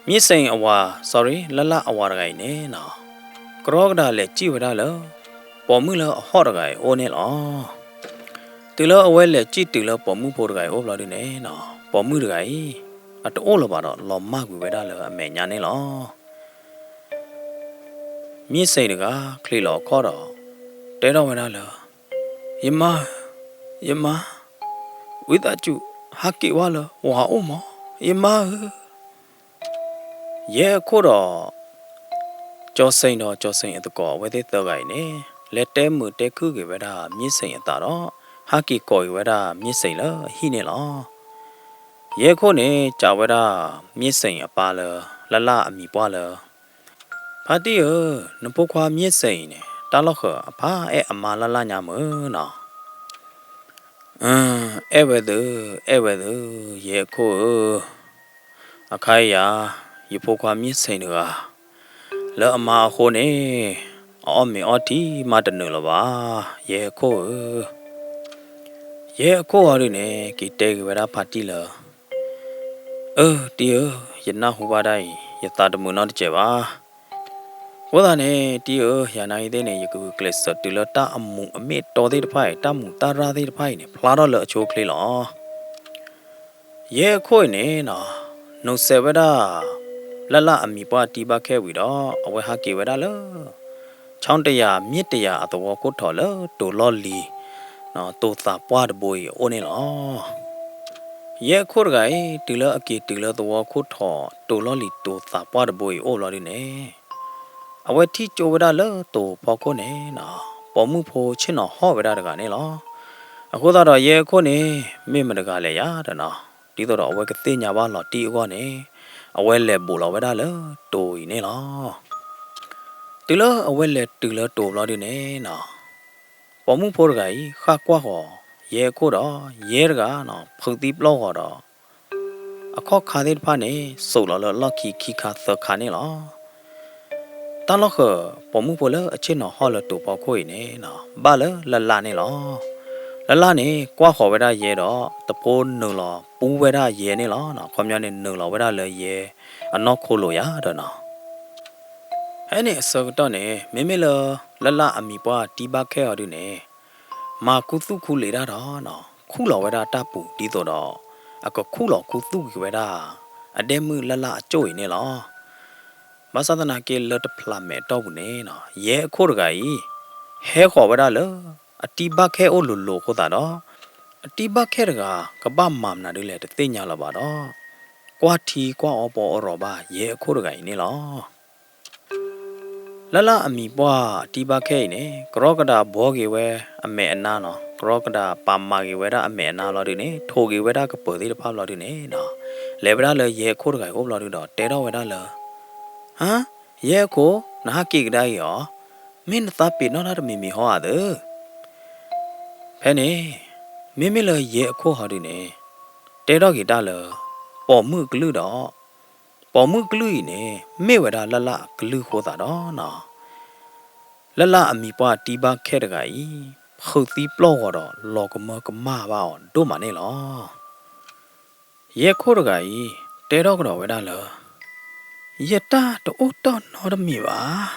မ့ၢ်စ့ၣ်အဝၤ, sorry, လၢ်လၢ်အဝၤတဂၤအံၤန့ၣ်နီၤ ကရီကဒၤလဲၤစံၣ်ဝဲဒၣ်လၢ ပိာ်မုၣ်လၢအဟီၣ်တဂၤအံၤအိၣ်န့ၣ်လီၤ. တုၤလၢအဝဲလဲၤစံၣ်တုၤလၢပိာ်မုၣ်ဖိတဂၤအံၤအိၣ်ဘျီဒုန့ၣ်နီၤ ပိာ်မုၣ်တဂၤအံၤ အတအိၣ်လၢၤဘၣ်ဒီး လီၤမၢ်ကွံာ်ဝဲဒၣ်လၢအမဲာ်ညါန့ၣ်လီၤ. မ့ၢ်စ့ၣ်တဂၤ ချံးလီၤအခီၣ်ဒီး တဲထီၣ်ဝဲဒၣ်လၢ ယမါဧၢ, ယမါ, ဝံသးစူၤ ဟးက့ၤဝဲလၢဝၤအိၣ်မး, ယမါဧၢ. ယဲၢ်အခိၣ်ဒီး ကၠီၤစ့ၣ်ဒီးကၠီၤစ့ၣ်အသကိးအဝဲသ့ၣ်သၢဂၤအံၤန့ၣ် လဲၤတဲမုာ်တဲခုၣ်က့ၤဝဲဒၣ်မ့ၢ်စ့ၣ်အသးဒီး ဟးက့ၤကိးက့ၤဝဲဒၣ်မ့ၢ်စ့ၣ်လၢအဟံၣ်န့ၣ်လီၤ. ယဲၢ်အခိၣ်န့ၣ် ကးဝဲဒၣ်မ့ၢ်စ့ၣ်အပၢ်လၢ လၢ်လၢ်အမံၤပှၢ်လၢ ဖါတံၢ်ဧၢ, နဖိခွါမ့ၢ်စ့ၣ်အံၤန့ၣ် တၢ်လီၢ်ဃၢၤ အဖးအဲၣ်အမါလၢ်လၢ်ညါမုၢ်နီၤ. အဲၣ်ဝဲသ့, အဲၣ်ဝဲသ့, ယဲၢ်အခိၣ်ဧၢ, အခါအံၤယၤ ယဖိခွါမ့ၢ်စ့ၣ်တဂၤ လၢအမါအဃိန့ၣ် အအီၣ်မ့ၤအီထံမးတနုာ်လၢၤဘၣ်, ယဲၢ်အခိၣ်ဧၢ. ယဲၢ်အခိၣ်အီၤဒုန့ၣ် က့ၤတဲက့ၤဝဲဒၣ်ဖါတံၢ်လၢ အၢ တံၢ်ဧၢ, ယနၢ်ဟူဘၣ်ဒၣ်အံၤ ယသးတမုာ်နီတစဲးဘၣ်. အဃိသတးန့ၣ် တံၢ်ဧၢ, ယၤနာ်ဂ့ၤသ့ၣ်န့ၣ် ယကဂုာ်ကျဲးစၢးတုၤလၢတၢ်အမူးအမ့ၣ်တီသ့ၣ်တဖၣ်အံၤ တၢ်မူးတၢ်ရၢ်သ့ၣ်တဖၣ်အံၤန့ၣ် ဖျါထီၣ်လၢအဆိအချ့လီၤ. ယဲၢ်အခိၣ်အံၤန့ၣ်နီၤ, နုးစဲးဝဲဒၣ် လၢ်လၢ်အမံၤပှၢ်တံဘၣ်ခဲဝံၤဒီး အဝဲဟးက့ၤဝဲဒၣ်လၢ ဆီတယၤ မြစ်တရာ အသဝီခိၣ်ထီၣ်လၢတိၤလီၢ်လံၤ တိၤသးပှၢ်တဘိအံၤအအိၣ်န့ၣ်လီၤ. ယဲၢ်အခိၣ်တဂၤအံၤ တုၤလၢအက့ၤတုၤလၢသဝီခိၣ်ထီၣ် တိၤလီၢ်လံၤတိၤသးပှၢ်တဘိအံၤအိၣ်ဘျီဒုန့ၣ် အဝဲထံၣ်ကၠိဝဲဒၣ်လၢတိၤဖီခိၣ်န့ၣ်နီၤ, ပိာ်မုၣ်ဖိဆ့ၣ်နီၤဟီၣ်ဝဲဒၣ်တဂၤန့ၣ်လီၤ. အဃိသတးဒီးယဲၢ်အခိၣ်န့ၣ် မ့ၢ်မတဂၤလဲၣ်ယၤဒီးနီၤ, ဒ်သိးဒီးအဝဲကသ့ၣ်ညါဘၣ်လီၤတံၢ်အဂီၢ်န့ၣ် အဝဲလဲၤဘူးလီၤဝဲဒၣ်လၢတိၤအံၤန့ၣ်လီၤ. တုၤလၢအဝဲလဲၤတုၤလၢတိၤဘျီဒုန့ၣ်နီၤ, ပိာ်မုၣ်ဖိတဂၤအံၤ ဃၣ်ကွၢ်ဃီၤ ယဲၢ်အခိၣ်ဒီး ယဲၢ်တဂၤနီၤ ဖုးသံပျီၢ်ဂီၤဒီး အခီၣ်ခါသ့ၣ်တဖၣ်န့ၣ် စိာ်လီၤလၢအလီၢ်ခံခံခါသၢခါန့ၣ်လီၤ. တၢ်လီၢ်ဃၢၤ ပိာ်မုၣ်ဖိလၢအဆ့ၣ်နီၤဟီၣ်လၢတိၤဖီခိၣ်အံၤန့ၣ်နီၤ ဘၣ်လၢလၢ်လၢ်န့ၣ်လီၤ. လၢ်လၢ်န့ၣ် ကွၢ်ဃီၤဝဲဒၣ်ယဲၢ်ဒီး တဖိနုာ်လီၤပူဝဲဒၣ်ယဲၢ်န့ၣ်လီၤ. ခီပညီန့ၣ် နုာ်လီၤဝဲဒၣ်လၢယဲၢ်အနီၢ်ခိလိၤယၤဒီးနီၤ. ဖဲန့ၣ်အဆၢကတီၢ်န့ၣ် မ့မ့ၢ်လၢ လၢ်လၢ်အမံၤပှၢ်တံဘၣ်ခဲအီၤဒုန့ၣ် မၤခူသူၣ်ခူလံာ်တၢ်ဒီးနီၤ ခူၣ်လီၤဝဲဒၣ်တၢ်ပူၤဒ်သိးဒီး အကခူၣ်လီၤခူသူၣ်က့ၤဝဲဒၣ် အဒဲမုၣ်လၢ်လၢ်အကၠိၣ်အံၤန့ၣ်လီၤ. ဘၣ်ဆၣ်သနာ်က့လၢတဖျးမဲာ်အတီၢ်ပူၤန့ၣ်နီၤ ယဲၢ်အခိၣ်တဂၤအံၤ ဟဲဃီၤဝဲဒၣ်လၢ အတံဘၣ်ခဲအိၣ်လိၤလိၤအဃိသတးဒီး အတံဘၣ်ခဲတဂၤ ကဘၣ်မၤမနုၤဒ်လဲၣ်တသ့ၣ်ညါလၢၤဘၣ်ဒီး ကွၢ်ထံကွၢ်အီပီအီရီၤဘၣ်ယဲၢ်အခိၣ်တဂၤအံၤန့ၣ်လီၤ. လၢ်လၢ်အမံၤပှၢ်တံဘၣ်ခဲအံၤန့ၣ် ကရီကဒၤဘှီက့ၤဝဲအမဲာ်အနါနီၤ, ကရီကဒၤပာ်မၤက့ၤဝဲဒၣ်အမဲာ်အနါဘျီဒုန့ၣ် ထိးက့ၤဝဲဒၣ်ကပၢၤသ့ၣ်တဖၣ်ဘျီဒုန့ၣ်နီၤ လဲၤဝဲဒၣ်လၢယဲၢ်အခိၣ်တဂၤအံၤအိၣ်ဘျီဒုဒီး တဲထီၣ်ဝဲဒၣ်လၢ ဟါ, ယဲၢ်အခိၣ် နဟးက့ၤကဒါအံၤအီၤ, မ့ၢ်နသးပ့ၤနီၣ်တၢ်တမံၤမံၤဟီဧါသၢ. ဖဲန့ၣ် မ့မ့ၢ်လၢယဲၢ်အခိၣ်ဟီဒုန့ၣ် တဲထီၣ်က့ၤတၢ်လၢ ပိာ်မုၣ်အကလုၢ်ဒီး ပိာ်မုၣ်ကလုၢ်အံၤန့ၣ် မ့ၢ်ဝဲဒၣ်လၢ်လၢ်အကလုၢ်အဃိသတးဒီးနီၤ လၢ်လၢ်အမံၤပှၢ်တံဘၣ်ခဲတဂၤအံၤ ဖုးသံပျီၢ်ဂီၤဒီးလီၤကမၢကမၣ်ဘၣ်အီၤဒိၣ်မးန့ၣ်လီၤ. ယဲၢ်ခိၣ်တဂၤအံၤ တဲထီၣ်ကဒီးဝဲဒၣ်လၢ ယတၢ်တအိၣ်တီၢ်နီတမံၤဘၣ်.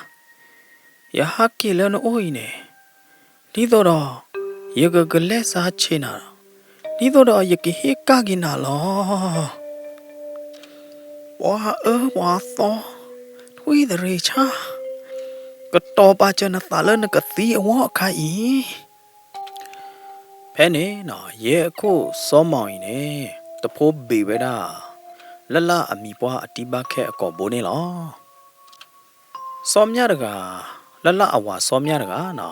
ယဟးက့ၤလၢနအိၣ်အံၤန့ၣ် ဒ်သိးဒီး ယကကလဲၤစါဆ့နၤ, ဒ်သိးဒီးယကဟ့ၣ်ကၣ်က့ၤနၤလီၤ. ပှၤအၢပှၤသီ, ထွံၣ်သရံးဆၣ်, ကတီၤပာ်စၢၤနသးလၢနကသံအဂီၢ်အခါအံၤ. ဖဲန့ၣ်နီၤ ယဲၢ်အခိၣ်စီၤမီၤအံၤန့ၣ် တဖိဘ့ၣ်ဝဲဒၣ် လၢ်လၢ်အမံၤပှၢ်အတံၤဘၣ်ခဲအကိာ်ဘိန့ၣ်လီၤ. စီၤမျၢ်တဂၤ, လၢ်လၢ်အဝၤစီၤမျၢ်တဂၤနီၤ,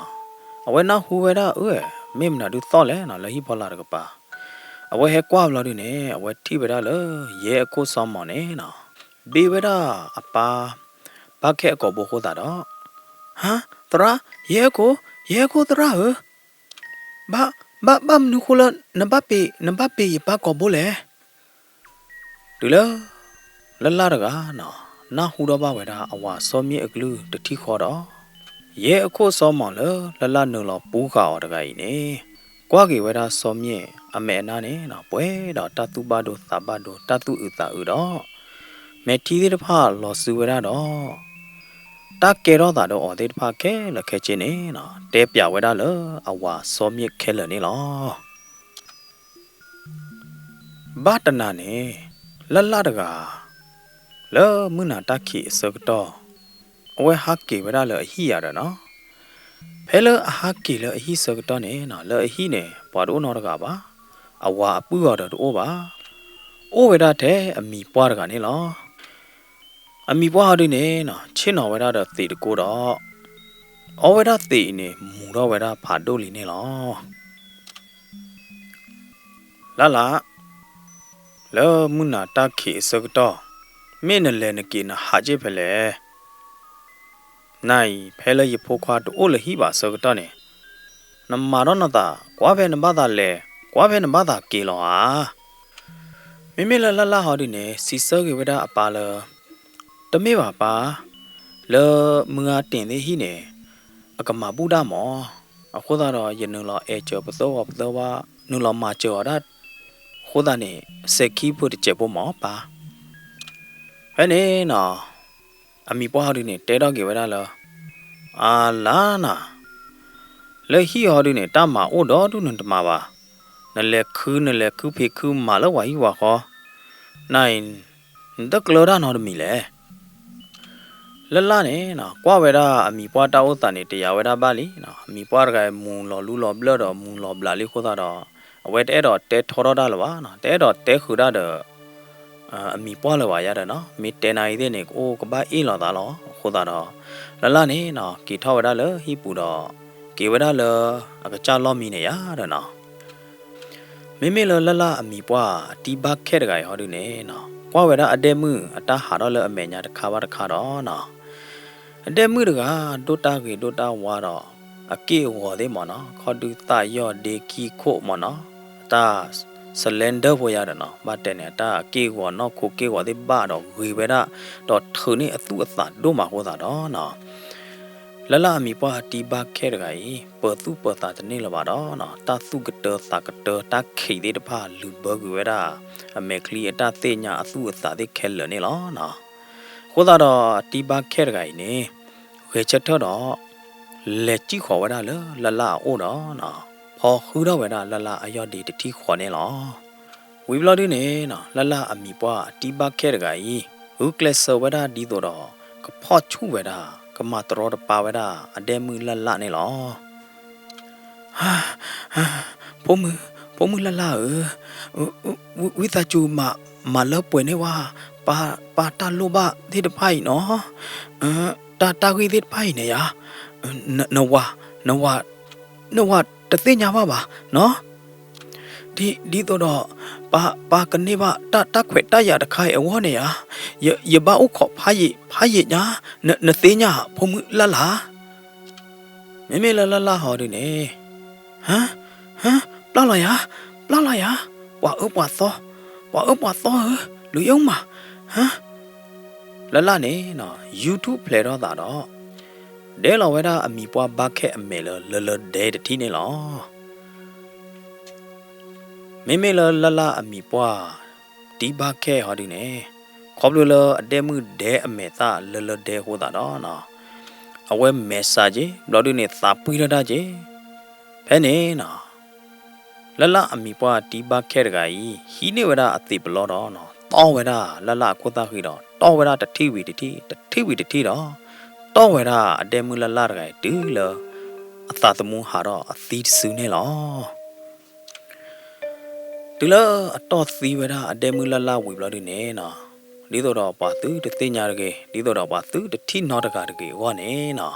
အဝဲနၢ်ဟူဝဲဒၣ်အၢ မ့ၢ်မနုၤဒုးသီၣ်လဲၣ်နီၤ လၢဟံၣ်ဖီလာ်တကပၤ, အဝဲဟဲကွၢ်ဘျီဒုန့ၣ် အဝဲထံၣ်ဝဲဒၣ်လၢ ယဲၢ်အခိၣ်စီၤမီၤန့ၣ်နီၤ ဘ့ၣ်ဝဲဒၣ်အပၢ် ဘၣ်ခဲအကိာ်ဘိအဃိသတးဒီး, ဟါ, သရၣ်, ယဲၢ်အခိၣ်, ယဲၢ်အခိၣ်သရၣ်ဧၢ, ဘၣ်, ဘၣ်, ဘၣ်မနုၤဃိလၢ နဘၣ်ပ့ၤ, နဘၣ်ပ့ၤယပၢ်ကိာ်ဘိလဲၣ်. တုၤလၢ လၢ်လၢ်တဂၤနီၤ နၢ်ဟူထီၣ်ဘၣ်ဝဲဒၣ်အဝၤစီၤမျၢ်အကလုၢ်တထံၣ်ဃီဒီး, ယဲၢ်အခိၣ်စီၤမီၤလၢ လၢ်လၢ်နုာ်လီၤပူၤဃာ်အီၤတဂၤအံၤန့ၣ်, ကွၢ်က့ၤဝဲဒၣ်စီၤမျၢ်အမဲာ်အနါန့ၣ်နီၤ ပှဲၤဒီးတၢ်သူၣ်ဘၣ်ဒိသးဘၣ်ဒိ တၢ်သူၣ်အုးသးအုးဒီး မဲာ်ထံသ့ၣ်တဖၣ်လီၤစုဝဲဒၣ်ဒီး တၢ်ကဲထီၣ်သးဒီးအီၤသ့ၣ်တဖၣ်ခဲလၢာ်ခဲဆ့န့ၣ်နီၤ တဲပျးဝဲဒၣ်လၢအဝၤစီၤမျၢ်ခဲလၢာ်န့ၣ်လီၤ. ဘၣ်တနၤန့ၣ် လၢ်လၢ်တဂၤ လၢမုၢ်နၤတၢ်ခံးအဆၢကတီၢ် အဝဲဟးက့ၤဝဲဒၣ်လၢအဟံၣ်ယၤဒီးနီၤ, ဖဲလၢအဟးက့ၤလၢအဟံၣ်ဆၢကတီၢ်န့ၣ်နီၤ လၢအဟံၣ်န့ၣ် ပှၤတအိၣ်နီတဂၤဘၣ်, အဝၤအပုၢ်အီၤဒီးတအိၣ်ဘၣ်, အိၣ်ဝဲဒၣ်ထဲအမံၤပှၢ်တဂၤန့ၣ်လီၤ. အမံၤပှၢ်ဟီဒုန့ၣ်နီၤ ဆ့ၣ်နီၤဝဲဒၣ်ဒီးသံးတကိဒီး အီဝဲဒၣ်သံးအံၤန့ၣ် မူၤထီၣ်ဝဲဒၣ်ဖးဒိၣ်လံန့ၣ်လီၤ. လၢ်လၢ်, လၢမုၢ်နၤတၢ်ခံးအဆၢကတီၢ် မ့ၢ်နလဲၤနက့ၤနဟးက့ၤဖဲလဲၣ်. နၤအံၤ ဖဲလၢယဖိခွါတအိၣ်လၢဟံၣ်ဘၣ်အဆၢကတီၢ်န့ၣ် နမၤထီၣ်နသး ကွၢ်ဖဲနဘၣ်သးလဲၤ ကွၢ်ဖဲနဘၣ်သးက့ၤလီၤဧါ. မ့မ့ၢ်လၢလၢ်လၢ်ဟီဒုန့ၣ် စံးဆၢက့ၤဝဲဒၣ်အပၢ်လၢ တမ့ၢ်ဘၣ်ပၢ်, လၢမုၢ်ဂၤတ့ၢ်သ့ၣ်ဟံၣ်န့ၣ် အကမၤဘူၣ်ဒၣ်မး, အဃိသတးဒီး ယနုာ်လီၤအဲၣ်စၢၤပသၢဂီၤပသၢဝါ နုာ်လီၤမၤစၢၤအီၤဒၣ်, အဃိသတးန့ၣ် စဲၤခံဖုတစဲးဖိမးပၢ်. ဖဲန့ၣ်နီၤ အမံၤပှၢ်ဟီဒုန့ၣ် တဲထီၣ်က့ၤဝဲဒၣ်လၢ အလါနၤ, လၢဟံၣ်ဟီဒုန့ၣ် တၢ်မၤအိၣ်ဒီဒူၣ်နတမၤဘၣ်, နလဲၤခု နလဲၤခုဖံးခုမၤလၢပှၤဟံၣ်ပှၤဃီ, နၤအံၤ နတကျၢၤတၢ်နီတမံၤလဲၣ်. လၢလၢ်န့ၣ်နီၤ ကွၢ်ဝဲဒၣ်အမံၤပှၢ်တၢ်အိၣ်သးန့ၣ် တယာ်ဝဲဒၣ်ဘၣ်လံနီၤ, အမံၤပှၢ်တဂၤအံၤ မူၤလီၤလူလီၤဘျၢၣ်ဒီးမူၤလီၤဘျးလံအဃိသတးဒီး အဝဲတအဲၣ်ဒိးတဲထီထီၣ်တၢ်လၢၤဘၣ်နီၤ, တအဲၣ်ဒိးတဲဃုာ်တၢ်ဒီး အမံၤပှၢ်လၢၤဘၣ်ယါဒီးနီၤ, မ့ၢ်တဲနၤအံၤသ့ၣ်န့ၣ် ကအိၣ်ကဘၣ်အ့ၣ်လိာ်သးလီၤ. အဃိသတးဒီး လၢလၢ်န့ၣ်နီၤ က့ၤထီၣ်ဝဲဒၣ်လၢဟံၣ်ပူၤဒီး က့ၤဝဲဒၣ်လၢအကစၢ်လီၢ်မံန့ၣ်ယါဒီးနီၤ မ့မ့ၢ်လၢလၢ်လၢ်အမံၤပှၢ်အတံၤဘၣ်ခဲတဂၤအံၤဟီဒုန့ၣ်နီၤ ကွၢ်ဝဲဒၣ်အဒဲၣ်မုၣ်အတၢ်ဟးထီၣ်လၢအမဲာ်ညါတခါဘၣ်တခါဒီးနီၤ, အဒဲၣ်မုၣ်တဂၤ ဒိၣ်တၢ်ဂ့ၤဒိၣ်တၢ်ဝါဒီး အက့ၢ်အဂီၤသ့ၣ်မးနီၤ ခီဒုးသၣ်ယီၢ်ဒ့ခံခိၣ်မးနီၤ, အတၢ် စလဲဒၢၣ်ဖိယါဒီးနီၤ ဘၣ်တဲန့ၣ် အတၢ်က့ၢ်ဂီၤနီၢ်ခိက့ၢ်ဂီၤသ့ၣ်ဘၣ်ဒီးဂ့ၤဝဲဒၣ် ဒီးထုးန့ၢ်အသူၣ်အသးဒိၣ်မးအဃိသတးဒီးနီၤ လၢ်လၢ်အမံၤပှၢ်အတံၤဘၣ်ခဲတဂၤအံၤ ပၢၤသူၣ်ပၢၤသးတန့ၢ်လၢၤဘၣ်ဒီးနီၤ တၢ်သူၣ်ကတၢၤသးကတၢၤ တၢ်ခံးသ့ၣ်တဖၣ် လုာ်ဘၢကွံာ်ဝဲဒၣ် အမဲာ်ချံအတၢ်သ့ၣ်ညါအသူၣ်အသးသ့ၣ်ခဲလၢာ်န့ၣ်လီၤ. အဃိသတးဒီးအတံၤဘၣ်ခဲတဂၤအံၤန့ၣ် ဂဲၤဆၢထၢၣ်ဒီး လဲၤစံၣ်ဃီၤဝဲဒၣ်လၢလၢ်လၢ်အအိၣ်ဒီးနီၤ ဖီဃုထီၣ်ဝဲဒၣ်လၢ်လၢ်အယီၢ်ဒ့တထံၣ်ဃီန့ၣ်လီၤ. ဝံၤဘျီဒုန့ၣ်နီၤ လၢ်လၢ်အမံၤပှၢ်အတံၤဘၣ်ခဲတဂၤအံၤ ဂုာ်ကျဲးစၢးဝဲဒၣ်ဒ်သိးဒီး ကဖီၣ်ဆူၣ်ဝဲဒၣ် ကမၤတရီတပါဝဲဒၣ် အဒဲၣ်မုၣ်လၢ်လၢ်န့ၣ်လီၤ. ဖိမုၣ်, ဖိမုၣ်လၢ်လၢ်ဧၢ, ဝံသးစူၤမၤလၢပှဲၤန့ၢ်ဝဲ ပၢ်တၢ်လိၣ်ဘၣ်သ့ၣ်တဖၣ်အံၤနီၤ, တၢ်တၢ်ဂ့ၢ်သ့ၣ်တဖၣ်အံၤန့ၣ်ယါ, နဝၤ, နဝၤ, နဝၤတသ့ၣ်ညါဘၣ်ဘၣ်နီၤ ဒ်သိးဒီး ပၢ်ကန့ၢ်ဘၣ်တၢ်ခွဲးတၢ်ယာ်တခါအံၤအဂီၢ်န့ၣ်ဧါ, ယဘၣ်အိၣ်ခိးဖးယံာ်ဖးယံာ်ညါ, နသ့ၣ်ညါ ဖိမုၣ်လၢ်လၢ်, မ့မ့ၢ်လၢလၢ်လၢ်ဟီဒုန့ၣ်, ဟ, ဟ, ပျၢ်လီၤယၤ, ပျၢ်လီၤယၤ, ပှၤအၢပှၤသီ, ပှၤအၢပှၤသီဧၢ, လူၤယဲၢ်မး, ဟ လၢ်လၢ်န့ၣ်နီၤ YouTube ဖျဲးထီၣ်သးဒီး ဒဲလီၤဝဲဒၣ်အမံၤပှၢ်ဘၣ်ခဲအမဲာ်လၢလၢလၢဒဲတထံၣ်န့ၣ်လီၤ. မ့မ့ၢ်လၢလၢ်လၢ်အမံၤပှၢ် တံဘါခဲဟီဒုန့ၣ်, ခီဖျိလၢအဒဲမုၣ်ဒဲအမဲာ်သၣ်လၢလၢဒဲအဃိသတးဒီး, အဝဲမဲာ်ဆှးက့ၤ ဘျီဒုန့ၣ် သးပှံၢ်ထီၣ်တၢ်က့ၤ, ဖဲန့ၣ်နီၤ လၢ်လၢ်အမံၤပှၢ်တံဘါခဲတဂၤအံၤ ဟံးန့ၢ်ဝဲဒၣ်အသံးပလီဒီး တီၢ်ဝဲဒၣ်လၢ်လၢ်အခိၣ်သၣ်ဃံဒီး တီၢ်ဝဲဒၣ်တထံၣ်ဝံၤတထံၣ် တထံၣ်ဝံၤတထံၣ်ဒီး တီၢ်ဝဲဒၣ်အဒဲမုၣ်လၢ်လၢ်တဂၤအံၤ တုၤလၢအသးသမူဟးထီၣ်အသံတစုန့ၣ်လီၤ. တုၤလၢအတီၢ်သံဝဲဒၣ်အဒဲမုၣ်လၢ်လၢ်ဝံၤဘျီဒုန့ၣ်နီၤ, ဒ်သိးဒီးပှၤသုတသ့ၣ်ညါတဂ့ၤ, ဒ်သိးဒီးပှၤသုတထံၣ်နီတဂၤတဂ့ၤအဂီၢ်န့ၣ်နီၤ,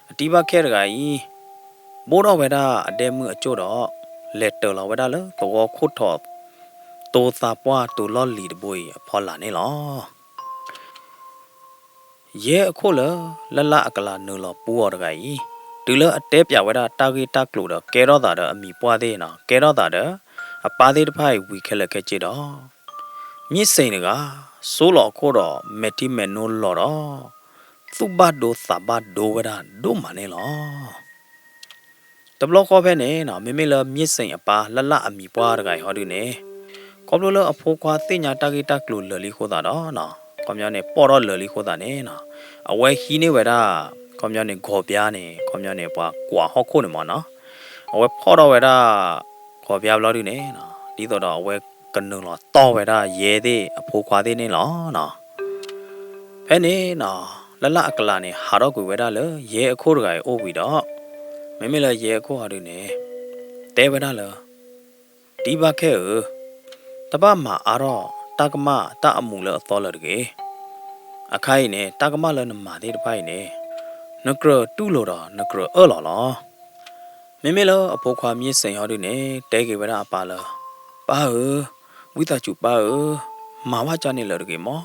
အတံဘါခဲတဂၤအံၤ ဘိၣ်ထီၣ်ဝဲဒၣ်အဒဲမုၣ်အကၠိၣ်ဒီး လဲၤတၢၤလီၤဝဲဒၣ်လၢသဝီခိၣ်ထိး တိၤသးပှၢ်တိၤလီၢ်လံၤတဘိအံၤအဖီလာ်န့ၣ်လီၤ. ယဲအခိၣ်လၢ လၢ်လၢ်အကလၤနုာ်လီၤပူအီၤတဂၤအံၤ, တုၤလၢအတဲပၠးဝဲဒၣ်တၢ်ဂ့ၢ်တၢ်ကျိၤဒီး ကဲထီၣ်သးဒီးအမံၤပှၢ်သ့ၣ်နီၤ, ကဲထီၣ်သးဒီးအပၢ်သ့ၣ်တဖၣ်အံၤဝံၤခဲလၢာ်ခဲဆ့ဒီး, မၠ့ၣ်စ့ၣ်တဂၤ ဆိလီၤအခိၣ်ဒီး မဲာ်ထံမဲာ်နိလီၤဒီး သူၣ်ဘၣ်ဒိသးဘၣ်ဒိဝဲဒၣ်ဒိၣ်မးန့ၣ်လီၤ. တဘျီဃီဖဲန့ၣ်နီၤ, မ့မ့ၢ်လၢမၠ့ၣ်စ့ၣ်အပၢ်လၢ်လၢ်အမံၤပှၢ်တဂၤအံၤဟီဒုန့ၣ်, ခီဖျိလၢအဖိခွါသ့ၣ်ညါတၢ်ဂ့ၢ်တၢ်ကျိၤလၢာ်လံအဃိသတးဒီးနီၤ, ခီပညီန့ၣ် ပီၣ်ထီၣ်လၢာ်လံအဃိသတးန့ၣ်နီၤ, အဝဲဟံးန့ၢ်ဝဲဒၣ် ခီပညီန့ၣ် ဂီၤဘျါန့ၣ် ခီပညီန့ၣ် ပှၤကွၢ်ဟီၣ်ခိၣ်န့ၣ်မ့ၢ်နီၤ, အဝဲဖီၣ်ထီၣ်ဝဲဒၣ် ဂီၤဘျါဘျီဒုန့ၣ်နီၤ, ဒ်သိးဒီးအဝဲကနုာ်လီၤတီၢ်ဝဲဒၣ်ယဲသ့ၣ်အဖိခွါသ့ၣ်န့ၣ်လီၤ. ဖဲန့ၣ်နီၤ, လၢ်လၢ်အကလၤန့ၣ် ဟးထီၣ်ကွံာ်ဝဲဒၣ်လၢယဲအခိၣ်တဂၤအံၤအိၣ်ဝံၤဒီး, မ့မ့ၢ်လၢယဲအခိၣ်ဟီဒုန့ၣ် တဲဝဲဒၣ်လၢ တံဘါခဲဧၢ, တဘၣ်မၤအါထီၣ်တၢ်ကမၣ်တၢ်အမူးလၢအသီလၢၤတဂ့ၤ. အခါအံၤန့ၣ် တၢ်ကမၣ်လၢနမၤသ့ၣ်တဖၣ်အံၤန့ၣ် နကြၢးတူၢ်လိာ်ဒီးနကြၢးအၢၣ်လီၤလီၤ. မ့မ့ၢ်လၢအဖိခွါမၠ့ၣ်စ့ၣ်ဟီဒုန့ၣ် တဲက့ၤဝဲဒၣ်အပၢ်လၢ ပၢ်ဧၢ, ဝံသးစူၤပၢ်ဧၢ, မၤဘၣ်ကၢ်န့ၣ်လၢၤတဂ့ၤမး,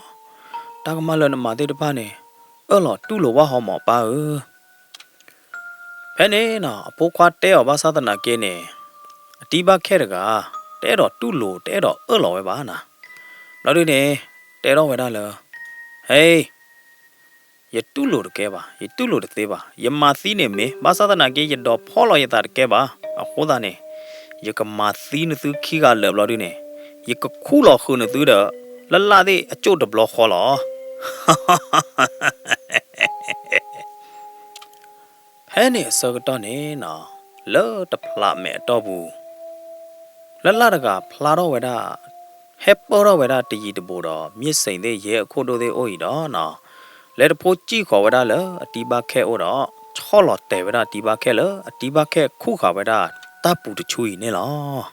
တၢ်ကမၣ်လၢနမၤသ့ၣ်တဖၣ်န့ၣ် အၢၣ်လီၤတူၢ်လိာ်ဘၣ်ဟီမးပၢ်ဧၢ. ဖဲန့ၣ်နီၤ အဖိခွါတဲအီၤဘၣ်ဆၣ်သနာ်က့န့ၣ် အတံဘါခဲတဂၤ တအဲၣ်ဒိးတူၢ်လိာ် တအဲၣ်ဒိးအၢၣ်လီၤဝဲဘၣ်နီၤ. ဘျီဒုန့ၣ် တဲထီၣ်ဝဲဒၣ်လၢ ဟဲ, ယတူၢ်လိာ်တကဲဘၣ်, ယတူၢ်လိာ်တသ့ဘၣ်, ယမၤသံန့ၣ်မ့ၢ် ဘၣ်ဆၣ်သနာ်က့ ယဒိးဖီၣ်လီၤယသးတကဲဘၣ်, အဃိသတးန့ၣ် ယကမၤသံနသုခံဂၤလၢာ်ဘျီဒုန့ၣ် ယကခူၣ်လီၤဃုာ်နသုဒီး လၢ်လၢ်သ့ၣ်အကၠိၣ်တဘျီဃီလီၤ. ဖဲန့ၣ်အဆၢကတီၢ်န့ၣ်နီၤ, လၢတဖျးမဲာ်အတီၢ်ပူၤ, လၢ်လၢ်တဂၤဖျါထီၣ်ဝဲဒၣ်, ဟဲပၢၢ်ထီၣ်ဝဲဒၣ်တယံၤတဘူးဒီး မၠ့ၣ်စ့ၣ်သ့ၣ်ယဲအခိၣ်ဒိၣ်သ့ၣ်အိၣ်အံၤဒီးနီၤ, လဲၤတဖိစံၣ်ဃီၤဝဲဒၣ်လၢအတံဘါခဲအိၣ်ဒီး ဆီၣ်လီၤတဲာ်ဝဲဒၣ်အတံဘါခဲလၢ အတံဘါခဲခူၣ်ဃာ်ဝဲဒၣ်တၢ်ပူၤတဆူအံၤန့ၣ်လီၤ.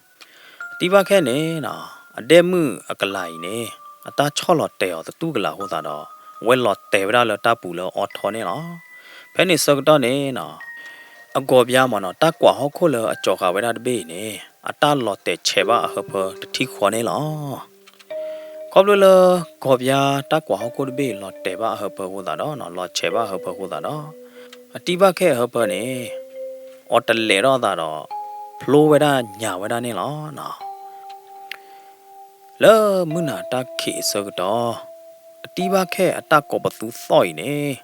အတံဘါခဲန့ၣ်နီၤ, အဒဲမုၣ်အကလၤအံၤန့ၣ် အတၢ်ဆီၣ်လီၤတဲာ်အီၤသတူၢ်ကလာ်အဃိသတးဒီး အဝဲလီၤတဲာ်ဝဲဒၣ်လၢတၢ်ပူၤလၢအီထီန့ၣ်လီၤ. ဖဲန့ၣ်ဆၢကတီၢ်န့ၣ်နီၤ, အဂီၤဘျါမ့ၢ်နီၤ တၢ်ကွၢ်ဟီၣ်ခိၣ်လၢအကၠီၤဃာ်ဝဲဒၣ်တဘ့ၣ်အံၤန့ၣ် အတၢ်လီၤတဲာ်ဆဲးဘၣ်အဟၢဖၢတထံၣ်ဃီန့ၣ်လီၤ. ခီဖျိလၢ ဂီၤဘျါတၢ်ကွၢ်ဟီၣ်ခိၣ်တဘ့ၣ်အံၤလီၤတဲာ်ဘၣ်အဟၢဖၢအဃိသတးဒီးနီၤ, လီၤဆဲးဘၣ်အဟၢဖၢအဃိသတးဒီး အတံဘါခဲအဟၢဖၢန့ၣ် အီၤတလဲၤထီၣ်အသးဒီး ဖျိဝဲဒၣ်ညၣ်ဝဲဒၣ်န့ၣ်လီၤနီၤ. လၢမုၢ်နၤတၢ်ခံးအဆၢကတီၢ်, အတံဘါခဲအတၢ်ကိးပသူသီၣ်အံၤန့ၣ်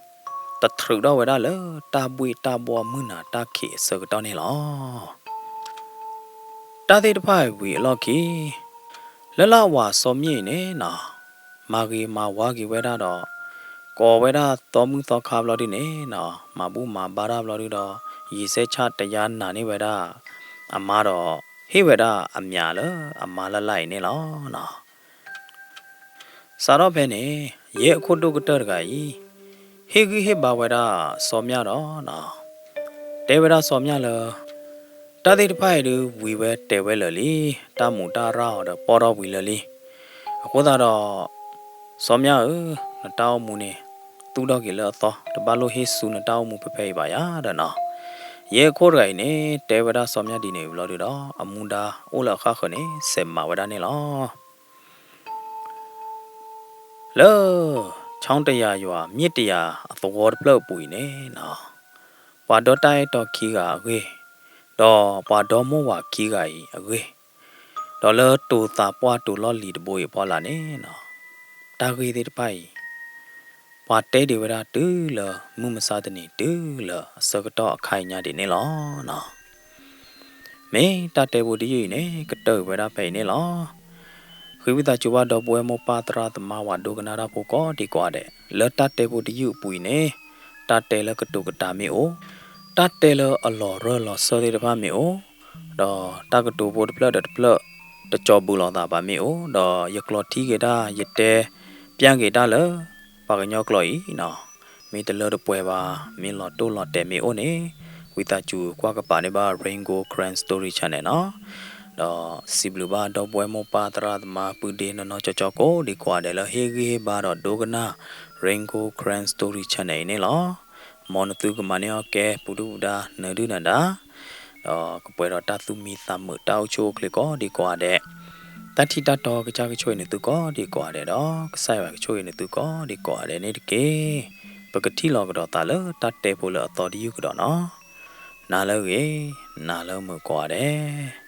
တထြုးထီၣ်ဝဲဒၣ်လၢတၢ်ဘှ့ၣ်တၢ်ဘှီၣ်မုၢ်နၤတၢ်ခံးအဆၢကတီၢ်န့ၣ်လီၤ. တၢ်သ့ၣ်တဖၣ်အံၤဝံၤအလီၢ်ခံ လၢ်လၢ်ဝၤစီၤမၠ့ၣ်အံၤန့ၣ်နီၤ, မၤဂ့ၤမၤဝါက့ၤဝဲဒၣ်ဒီး ကိးဝဲဒၣ်သီမုၣ်သီခါဘျီဒုန့ၣ်နီၤ, မၤဘူၣ်မၤဘါတၢ်ဘျီဒုဒီး ယံာ်စဲးဆၣ်တယါနာ်န့ၢ်ဝဲဒၣ်အမါဒီး ဟ့ၣ်ဝဲဒၣ်အမံၤလၢအမါလၢ်လၢ်အံၤန့ၣ်လီၤနီၤ. စးထီၣ်ဖဲန့ၣ် ယဲအခိၣ်ဒိၣ်ကတၢၢ်တဂၤအံၤ ဟ့ၣ်ဂံၢ်ဟ့ၣ်ဘါဝဲဒၣ်စီၤမၠၣ်ဒီးနီၤ, တဲဝဲဒၣ်စီၤမၠၣ်လၢ တၢ်သ့ၣ်တဖၣ်အံၤဒုးဝံၤဝဲတဲာ်ဝဲလၢာ်လံ, တၢ်မူးတၢ်ရၢ်အီၤဒီးပီၣ်ထီၣ်ဝံၤလၢာ်လံ. အဃိသတးဒီး စီၤမၠၣ်ဧၢ, နတၢ်အိၣ်မူန့ၣ် သူၣ်ထီၣ်က့ၤလၢအသီ, တဘၣ်လိၣ်ဟ့ၣ်ဆူနတၢ်အိၣ်မူဖဲဖဲအံၤဘၣ်ယၤဒီးနီၤ. ယဲအခိၣ်တဂၤအံၤန့ၣ် တဲဝဲဒၣ်စီၤမၠၣ်ဒ်န့ၣ်ဝံၤဘျီဒုဒီး အမူဒါအိၣ်လၢအဃၣ်ဃၢၤန့ၣ် စဲးမၤဝဲဒၣ်န့ၣ်လီၤ. လၢ ချောင်းတရာ်ယွၤ မြစ်တရာ်အသဝီတဖျၢၣ်အပူၤအံၤန့ၣ်နီၤ, ပှၤဒီတၢ်အဲၣ်တီခံဂၤအဂ့ၢ်, ဒီးပှၤဒီမိၢ်ဝၤခံဂၤအံၤအဂ့ၢ်, ဒီးလၢတိၤသးပှၢ်တိၤလီၢ်လံၤတဘိအံၤအဖီလာ်န့ၣ်နီၤ, တၢ်ဂ့ၢ်သ့ၣ်တဖၣ်အံၤ ပှၤတဲဒံးဝဲဒၣ်တုၤလၢမုၢ်မဆါတနံၤ တုၤလၢအဆၢကတီၢ်အခါအံၤညါဒ်န့ၣ်လီၤ. မ့ၢ်တၢ်တဲဖိတယုၢ်အံၤန့ၣ် ကတၢၢ်ကွံာ်ဝဲဒၣ်ဖဲအံၤန့ၣ်လီၤ. ဃ့ဝံသးစူၤဘၣ်ဒီပုၢ်ဝဲၢ်မိၢ်ပၢ်သရၣ်သမါဝၤဒိကနၣ်တၢ်ဖိကိးဒံကိးဂၤဒဲး, လၢတၢ်တဲဖိတယုၢ်အပူၤအံၤန့ၣ်, တၢ်တဲလၢကတိၤကတၢ်မ့ၢ်အိၣ်, တၢ်တဲလၢအလီၤရၢၢ်လီၤစၢၢ်သ့ၣ်တဖၣ်မ့ၢ်အိၣ်, ဒီးတၢ်ကတိၤဖိတဖျၢၣ်ဒီးတဖျၢၣ် တကၠီၤဘုးလိာ်သးဘၣ်မ့ၢ်အိၣ်, ဒီးယကျိးထံက့ၤတၢ် ယတဲ ပျၢ်က့ၤတၢ်လၢ ပှၤကညီကျိာ်အံၤနီၤ, မ့ၢ်တလၢတပှဲၤဘၣ်, မ့ၢ်လီၤတိၢ်လီၤတဲာ်မ့ၢ်အိၣ်န့ၣ်, ဝံသးစူၤကွၢ်ကပၤန့ၢ်ဘၣ် Rain Gold Karen Story Channel နီၤ. ဒီးစံးဘျုးဘၣ်ဒီပုၢ်ဝဲၢ်မိၢ်ပၢ်သရၣ်သမါပုၢ်ဒ့နီၢ်နီၢ်ကၠီကၠီကိးဒံကိးဂၤဒဲးလၢဟ့ၣ်ဂံၢ်ဟ့ၣ်ဘါဒီးဒိကနၣ် Rain Gold Karen Story Channel အံၤန့ၣ်လီၤ. မ်နသုကမၤန့ၢ်အီၣ်ကဲ ပူၤဒုၣ်ပူၤဒါ နၢၤဒုၣ်နၢၤဒါ ဒီးကပှဲၤဒီးတၢ်သူၣ်မံသးမုာ် တၢ်အိၣ်ဆူၣ်အိၣ်ချ့ကိးဒံကိးဂၤဒဲး, တၢ်ထံၣ်တၢ်တီကစၢ်ကဆိၣ်ဂ့ၤနသုကိးဒံကိးဂၤဒဲးဒီး ကစၢ်ယွၤကဆိၣ်ဂ့ၤနသုကိးဒံကိးဂၤဒဲးန့ၣ်တက့ၢ်. ပကထံၣ်လိာ်ကဒီးသးလၢတၢ်တဲဖိလၢအသီတယုၢ်ကဒီးနီၤ. နၤလၢအဂ့ၤ, နၤလၢမုာ်ကိးဂၤဒဲး.